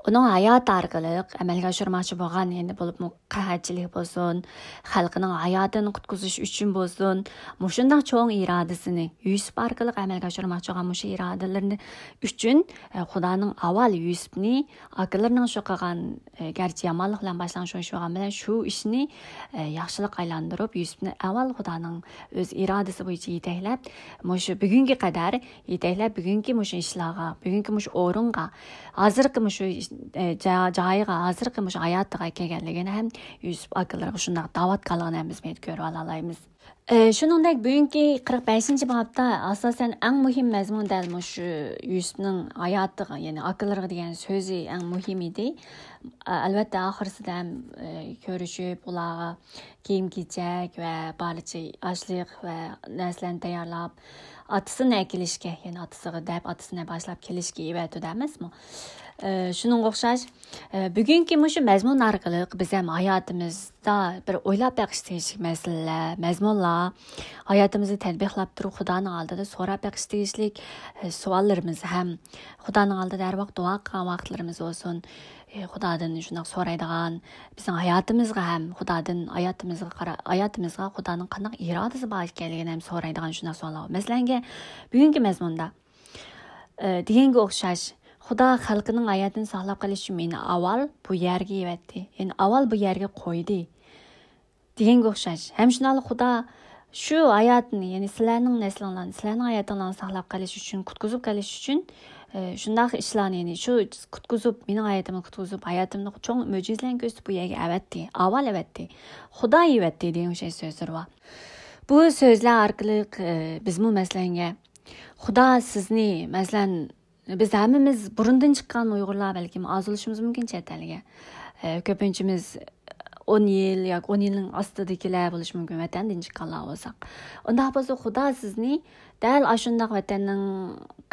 ئۇنىڭ ھاياتى ئارقىلىق ئەمەلگە ئاشۇرماقچى بولغان، يەنى بولۇپمۇ قەھەتچىلىك بولسۇن، خەلقىنىڭ ھاياتىنى قۇتقۇزۇش ئۈچۈن بولسۇن، مۇشۇنداق چوڭ ئىرادىسىنى يۈسۈپ ئارقىلىق ئەمەلگە ئاشۇرماقچى بولغان مۇشۇ ئىرادىلىرىنى ئۈچۈن، ئە، خۇدانىڭ ئاۋۋال يۈسۈپنى ئاكىلىرىنىڭ شۇ قىلغان، ئە، گەرچە يامانلىق بىلەن باشلانغان شۇ ئىش بولغان بىلەن شۇ ئىشنى، ئە، ياخشىلىققا ئايلاندۇرۇپ، يۈسۈپنى ئاۋۋال خۇدانىڭ ئۆز ئىرادىسى بويىچە يېتەكلەپ، مۇشۇ بۈگۈنگە قەدەر يېتەكلەپ، بۈگۈنكى مۇشۇ ئىشلارغا، بۈگۈنكى مۇشۇ ئورۇنغا، ھازىرقى مۇشۇ، ئە، جا-، جايىغا، ھازىرقى مۇشۇ ھاياتىغا كەلگەنلىكىنى ھەم يۈسۈپ ئاكىلىرىغا شۇنداق دەۋاتقانلىقىنى ھەممىمىز كۆرۈۋالالايمىز. ئە، شۇنىڭدەك بۈگۈنكى قىرىق بەشىنچى بابتا ئاساسەن ئەڭ مۇھىم مەزمۇن دەل مۇشۇ يۈسۈپنىڭ ھاياتىغا، يەنى ئاكىلىرىغا دېگەن سۆزى ئەڭ مۇھىم ئىدى. ئە، ئەلۋەتتە ئاخىرسىدا ھەم، ئە، كۆرۈشۈپ، ئۇلارغا كىيىم-كېچەك ۋە بارلىقچە ئاشلىق ۋە نەرسىلەرنى تەييارلاپ، ئاتىسىنى ئەكېلىشكە، يەنى ئاتىسىغا دەپ، ئاتىسىنى باشلاپ كېلىشكە ئېۋەتىدۇ ئەمەسمۇ؟ ئە، شۇنىڭغا ئوخشاش، ئە، بۈگۈنكى مۇشۇ مەزمۇن ئارقىلىق بىز ھەم ھاياتىمىزدا بىر ئويلاپ بېقىش تېگىشلىك مەسىلىلەر، مەزمۇنلار، ھاياتىمىزنى تەتبىقلاپ تۇرۇپ، خۇدانىڭ ئالدىدا سوراپ بېقىش تېگىشلىك، ئە، سوئاللىرىمىز ھەم خۇدانىڭ ئالدىدا ھەر ۋاقىت دۇئا قىلغان ۋاقىتلىرىمىز بولسۇن. ئى، خۇدادىن شۇنداق سورايدىغان، بىزنىڭ ھاياتىمىزغا ھەم خۇدادىن ھاياتىمىزغا قارا-، ھاياتىمىزغا خۇدانىڭ قانداق ئىرادىسى بار ئىكەنلىكىنى ھەم سورايدىغان شۇنداق سوئاللار بار. مەسىلەنگە، بۈگۈنكى مەزمۇندا، ئى، دېگەنگە ئوخشاش، خۇدا خەلقىنىڭ ھاياتىنى ساقلاپ قېلىش ئۈچۈن مېنى ئاۋۋال بۇ يەرگە ئېۋەتتى. يەنى ئاۋۋال بۇ يەرگە قويدى. دېگەنگە ئوخشاش. ھەم شۇنداقلا خۇدا شۇ ھاياتنى، يەنى سىلەرنىڭ نەسلىڭلارنى، سىلەرنىڭ ھاياتىڭلارنى ساقلاپ قېلىش ئۈچۈن، قۇتقۇزۇپ قېلىش ئۈچۈن، ئى، شۇنداق ئىشلارنى، يەنى شۇ قۇتقۇزۇپ، مېنىڭ ھاياتىمنى قۇتقۇزۇپ، ھاياتىمنى چوڭ مۆجىزىلەرنى كۆرسىتىپ بۇ يەرگە ئەۋەتتى. ئاۋۋال ئەۋەتتى. خۇدا ئەۋەتتى دېگەن ئوخشاش سۆزلىرى بار. بۇ سۆزلەر ئارقىلىق، ئى، بىزمۇ مەسىلەنگە، خۇدا سىزنى، مەسىلەن، بىز ھەممىمىز بۇرۇندىن چىققان ئۇيغۇرلار بەلكىم ئاز بولۇشىمىز مۇمكىن چەت ئەلگە. ئە، كۆپىنچىمىز ئون يىل ياكى ئون يىلنىڭ ئاستىدىكىلەر بولۇشى مۇمكىن، ۋەتەندىن چىققانلار بولساق. ئۇنداق بولسا خۇدا سىزنى دەل ئاشۇنداق ۋەتەننىڭ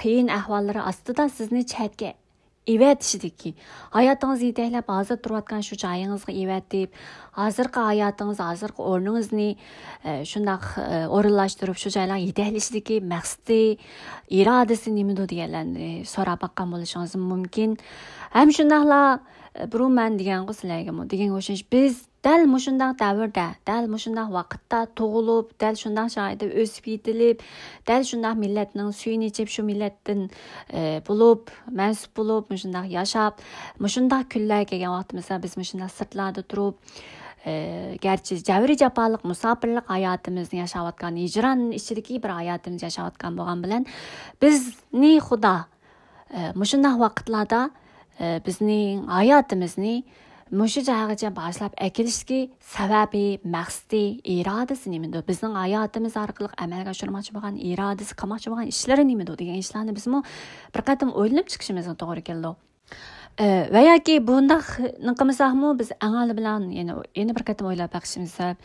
قىيىن ئەھۋاللىرى ئاستىدا سىزنى چەتكە ئېۋەتىشىدىكى، ھاياتىڭىزنى يېتەكلەپ ھازىر تۇرۇۋاتقان شۇ جايىڭىزغا ئېۋەتىپ، ھازىرقى ھاياتىڭىز، ھازىرقى ئورنىڭىزنى، ئە، شۇنداق، ئە، ئورۇنلاشتۇرۇپ، شۇ جايلارغا يېتەكلىشىدىكى مەقسىتى، ئىرادىسى نېمىدۇ دېگەنلەرنى سوراپ باققان بولۇشىڭىز مۇمكىن. ھەم شۇنداقلا، ئە، بۇرۇن مەن دېگەنغۇ سىلەرگىمۇ، دېگەنگە ئوخشاش، بىز دەل مۇشۇنداق دەۋردە، دەل مۇشۇنداق ۋاقىتتا تۇغۇلۇپ، دەل شۇنداق جايدا ئۆسۈپ يېتىلىپ، دەل شۇنداق مىللەتنىڭ سۈيىنى ئىچىپ، شۇ مىللەتتىن، ئە، بولۇپ، مەنسۇپ بولۇپ، مۇشۇنداق ياشاپ، مۇشۇنداق كۈنلەر كەلگەن ۋاقتىمىزدا بىز مۇشۇنداق سىرتلاردا تۇرۇپ، ئى، گەرچە جەۋرى جاپالىق مۇساپىرلىق ھاياتىمىزنى ياشاۋاتقان، ھىجران ئىچىدىكى بىر ھاياتىمىزنى ياشاۋاتقان بولغان بىلەن، بىزنى خۇدا، ئى، مۇشۇنداق ۋاقىتلاردا، ئى، بىزنىڭ ھاياتىمىزنى مۇشۇ جايغىچە باشلاپ ئەكېلىشتىكى سەۋەبى، مەقسىتى، ئىرادىسى نېمىدۇر؟ بىزنىڭ ھاياتىمىز ئارقىلىق ئەمەلگە ئاشۇرماقچى بولغان ئىرادىسى، قىلماقچى بولغان ئىشلىرى نېمىدۇر دېگەن ئىشلارنى بىزمۇ بىر قېتىم ئويلىنىپ چىقىشىمىزغا توغرا كېلىدۇ. ئە، ۋە ياكى بۇنداقنى قىلمىساقمۇ، بىز ئەڭ ئالدى بىلەن يەنە، يەنە بىر قېتىم ئويلاپ بېقىشىمىز سەۋەب،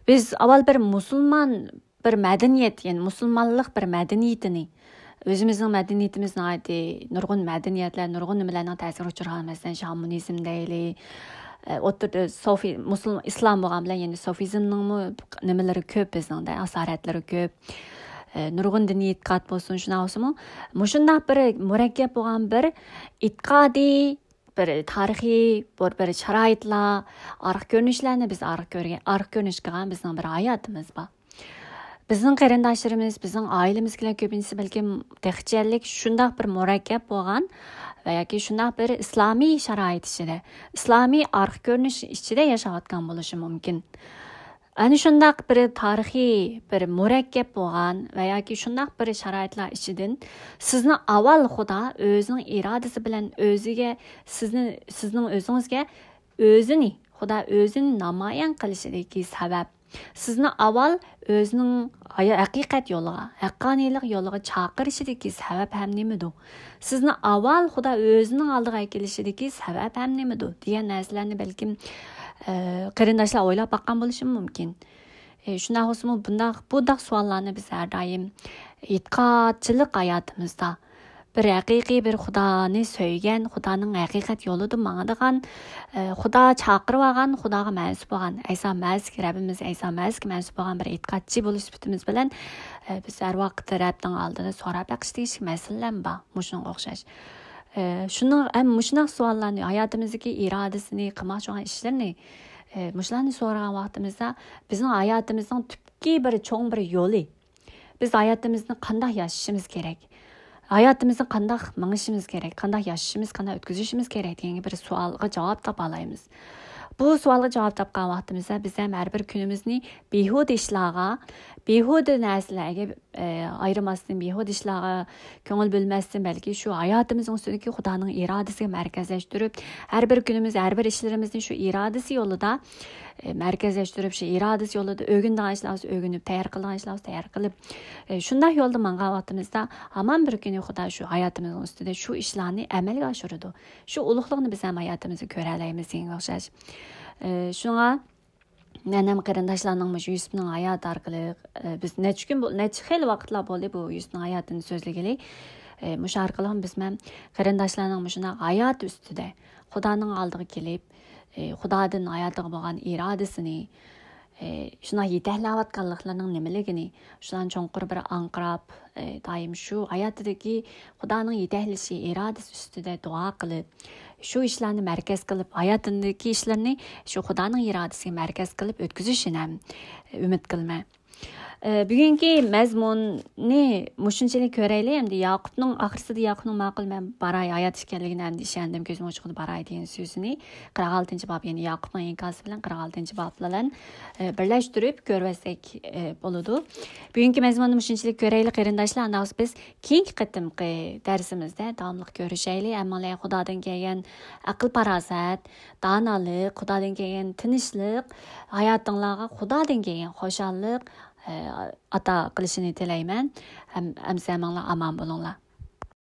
بىز ئاۋۋال بىر مۇسۇلمان، بىر مەدەنىيەت، يەنى مۇسۇلمانلىق بىر مەدەنىيىتىنى، ئۆزىمىزنىڭ مەدەنىيىتىمىز ناھايىتى نۇرغۇن مەدەنىيەتلەر، نۇرغۇن نېمىلەرنىڭ تەسىرىگە ئۇچرىغان، مەسىلەن، شامىنىزم دەيلى، ئە، ئوتتۇرىدا سوفى-، مۇسۇلمان، ئىسلام بولغان بىلەن يەنە سوفىزمنىڭمۇ نېمىلىرى كۆپ بىزنىڭدە، ئاسارەتلىرى كۆپ. ئە، نۇرغۇن دىنىي ئېتىقاد بولسۇن، شۇنداق بولسىمۇ، مۇشۇنداق بىر مۇرەككەپ بولغان بىر ئېتىقادىي، بىر تارىخىي، بىر، بىر شارائىتلار، ئارقا كۆرۈنۈشلەرنى بىز ئارقا كۆرگەن، ئارقا كۆرۈنۈش قىلغان بىزنىڭ بىر ھاياتىمىز بار. بىزنىڭ قېرىنداشلىرىمىز، بىزنىڭ ئائىلىمىزدىكىلەر كۆپىنچىسى بەلكىم تېخىچەلىك شۇنداق بىر مۇرەككەپ بولغان ۋە ياكى شۇنداق بىر ئىسلامىي شارائىت ئىچىدە، ئىسلامىي ئارقا كۆرۈنۈش ئىچىدە ياشاۋاتقان بولۇشى مۇمكىن. ئەنە شۇنداق بىر تارىخىي، بىر مۇرەككەپ بولغان ۋە ياكى شۇنداق بىر شارائىتلار ئىچىدىن سىزنى ئاۋۋال خۇدا ئۆزىنىڭ ئىرادىسى بىلەن ئۆزىگە، سىزنى، سىزنىڭ ئۆزىڭىزگە ئۆزىنى، خۇدا ئۆزىنى نامايان قىلىشىدىكى سەۋەب، سىزنى ئاۋۋال ئۆزىنىڭ ھايا-، ھەقىقەت يولىغا، ھەققانىيلىق يولىغا چاقىرىشىدىكى سەۋەب ھەم نېمىدۇ؟ سىزنى ئاۋۋال خۇدا ئۆزىنىڭ ئالدىغا ئەكېلىشىدىكى سەۋەب ھەم نېمىدۇ؟ دېگەن نەرسىلەرنى بەلكىم، ئە، قېرىنداشلار ئويلاپ باققان بولۇشى مۇمكىن. ئە، شۇنداق بولسىمۇ، بۇنداق، بۇنداق سوئاللارنى بىز ھەر دائىم، ئېتىقادچىلىق ھاياتىمىزدا، بىر ھەقىقىي بىر خۇدانى سۆيگەن، خۇدانىڭ ھەقىقەت يولىدا ماڭىدىغان، ئە، خۇدا چاقىرىۋالغان، خۇداغا مەنسۇپ بولغان، ئەيسا مەسىھ، رەببىمىز ئەيسا مەسىھكە مەنسۇپ بولغان بىر ئېتىقادچى بولۇش سۈپىتىمىز بىلەن، ئە، بىز ھەر ۋاقىت رەبنىڭ ئالدىدا سوراپ بېقىش تېگىشلىك مەسىلىلەرمۇ بار، مۇشۇنىڭغا ئوخشاش. ئە، شۇنىڭ ھەم مۇشۇنداق سوئاللارنى، ھاياتىمىزدىكى ئىرادىسىنى، قىلماقچى بولغان ئىشلىرىنى، ئە، مۇشۇلارنى سورىغان ۋاقتىمىزدا بىزنىڭ ھاياتىمىزنىڭ تۈپكى بىر چوڭ بىر يولى، بىز ھاياتىمىزنى قانداق ياشىشىمىز كېرەك؟ ھاياتىمىزنى قانداق مېڭىشىمىز كېرەك؟ قانداق ياشىشىمىز، قانداق ئۆتكۈزۈشىمىز كېرەك دېگەنگە بىر سوئالغا جاۋاب تاپالايمىز. بۇ سوئالغا جاۋاب تاپقان ۋاقتىمىزدا بىز ھەم ھەر بىر كۈنىمىزنى بىھۇدە ئىشلارغا، بىھۇدە نەرسىلەرگە، ئە، ئايرىماستىن، بىھۇدە ئىشلارغا كۆڭۈل بۆلمەستىن، بەلكى شۇ ھاياتىمىزنىڭ ئۈستىدىكى خۇدانىڭ ئىرادىسىگە مەركەزلەشتۈرۈپ، ھەر بىر كۈنىمىز، ھەر بىر ئىشلىرىمىزنى شۇ ئىرادىسى يولىدا، ئە، مەركەزلەشتۈرۈپ، شۇ ئىرادىسى يولىدا ئۆگىنىدىغان ئىشلار بولسا ئۆگىنىپ، تەييار قىلىدىغان ئىشلار بولسا تەييار قىلىپ، ئە، شۇنداق يولدا ماڭغان ۋاقتىمىزدا ھامان بىر كۈنى خۇدا شۇ ھاياتىمىزنىڭ ئۈستىدە شۇ ئىشلارنى ئەمەلگە ئاشۇرىدۇ. شۇ ئۇلۇغلۇقنى بىز ھەم ھاياتىمىزدا كۆرەلەيمىز دېگەنگە ئوخشاش. ئە، شۇڭا مەن ھەم قېرىنداشلارنىڭ مۇشۇ يۈسۈپنىڭ ھاياتى ئارقىلىق، ئە، بىز نەچچە كۈن بول-، نەچچە خېلى ۋاقىتلار بولدى بۇ يۈسۈپنىڭ ھاياتىنى سۆزلىگىلى. ئە، مۇشۇ ئارقىلىق بىز ھەم قېرىنداشلارنىڭ مۇشۇنداق ھاياتى ئۈستىدە خۇدانىڭ ئالدىغا كېلىپ، ئە، خۇدادىن ھاياتىغا بولغان ئىرادىسىنى، ئە، شۇنداق يېتەكلەۋاتقانلىقلىرىنىڭ نېمىلىكىنى، شۇلارنى چوڭقۇر بىر ئاڭقىراپ، ئە، دائىم شۇ ھاياتىدىكى خۇدانىڭ يېتەكلىشى، ئىرادىسى ئۈستىدە دۇئا قىلىپ، شۇ ئىشلارنى مەركەز قىلىپ، ھاياتىدىكى ئىشلىرىنى شۇ خۇدانىڭ ئىرادىسىگە مەركەز قىلىپ ئۆتكۈزۈشىنى ھەم ئۈمىد قىلىمەن. ئە، بۈگۈنكى مەزمۇننى مۇشۇنچىلىك كۆرەيلى. ئەمدى ياقۇپنىڭ ئاخىرسىدا ياقۇپنىڭ ماقۇل، مەن باراي، ھايات ئىكەنلىكىنى ئەمدى ئىشەندىم، كۆزۈم ئوچۇقىدا باراي دېگەن سۆزىنى قىرىق ئالتىنچى باب، يەنى ياقۇپنىڭ ئىنكاسى بىلەن قىرىق ئالتىنچى باب بىلەن، ئە، بىرلەشتۈرۈپ كۆرۈۋەتسەك، ئە، بولىدۇ. بۈگۈنكى مەزمۇننى مۇشۇنچىلىك كۆرەيلى، قېرىنداشلار. ئانداق بولسا بىز كېيىنكى قېتىمقى دەرسىمىزدە داۋاملىق كۆرۈشەيلى. ھەممىڭلارغا خۇدادىن كەلگەن ئەقىل-پاراسەت، دانالىق، خۇدادىن كەلگەن تىنچلىق، ھاياتىڭلارغا خۇدادىن كەلگەن خۇشاللىق، ئە، ئاتا قىلىشىنى تىلەيمەن. ھەم، ئەمسە ھەممىڭلار ئامان بولۇڭلار.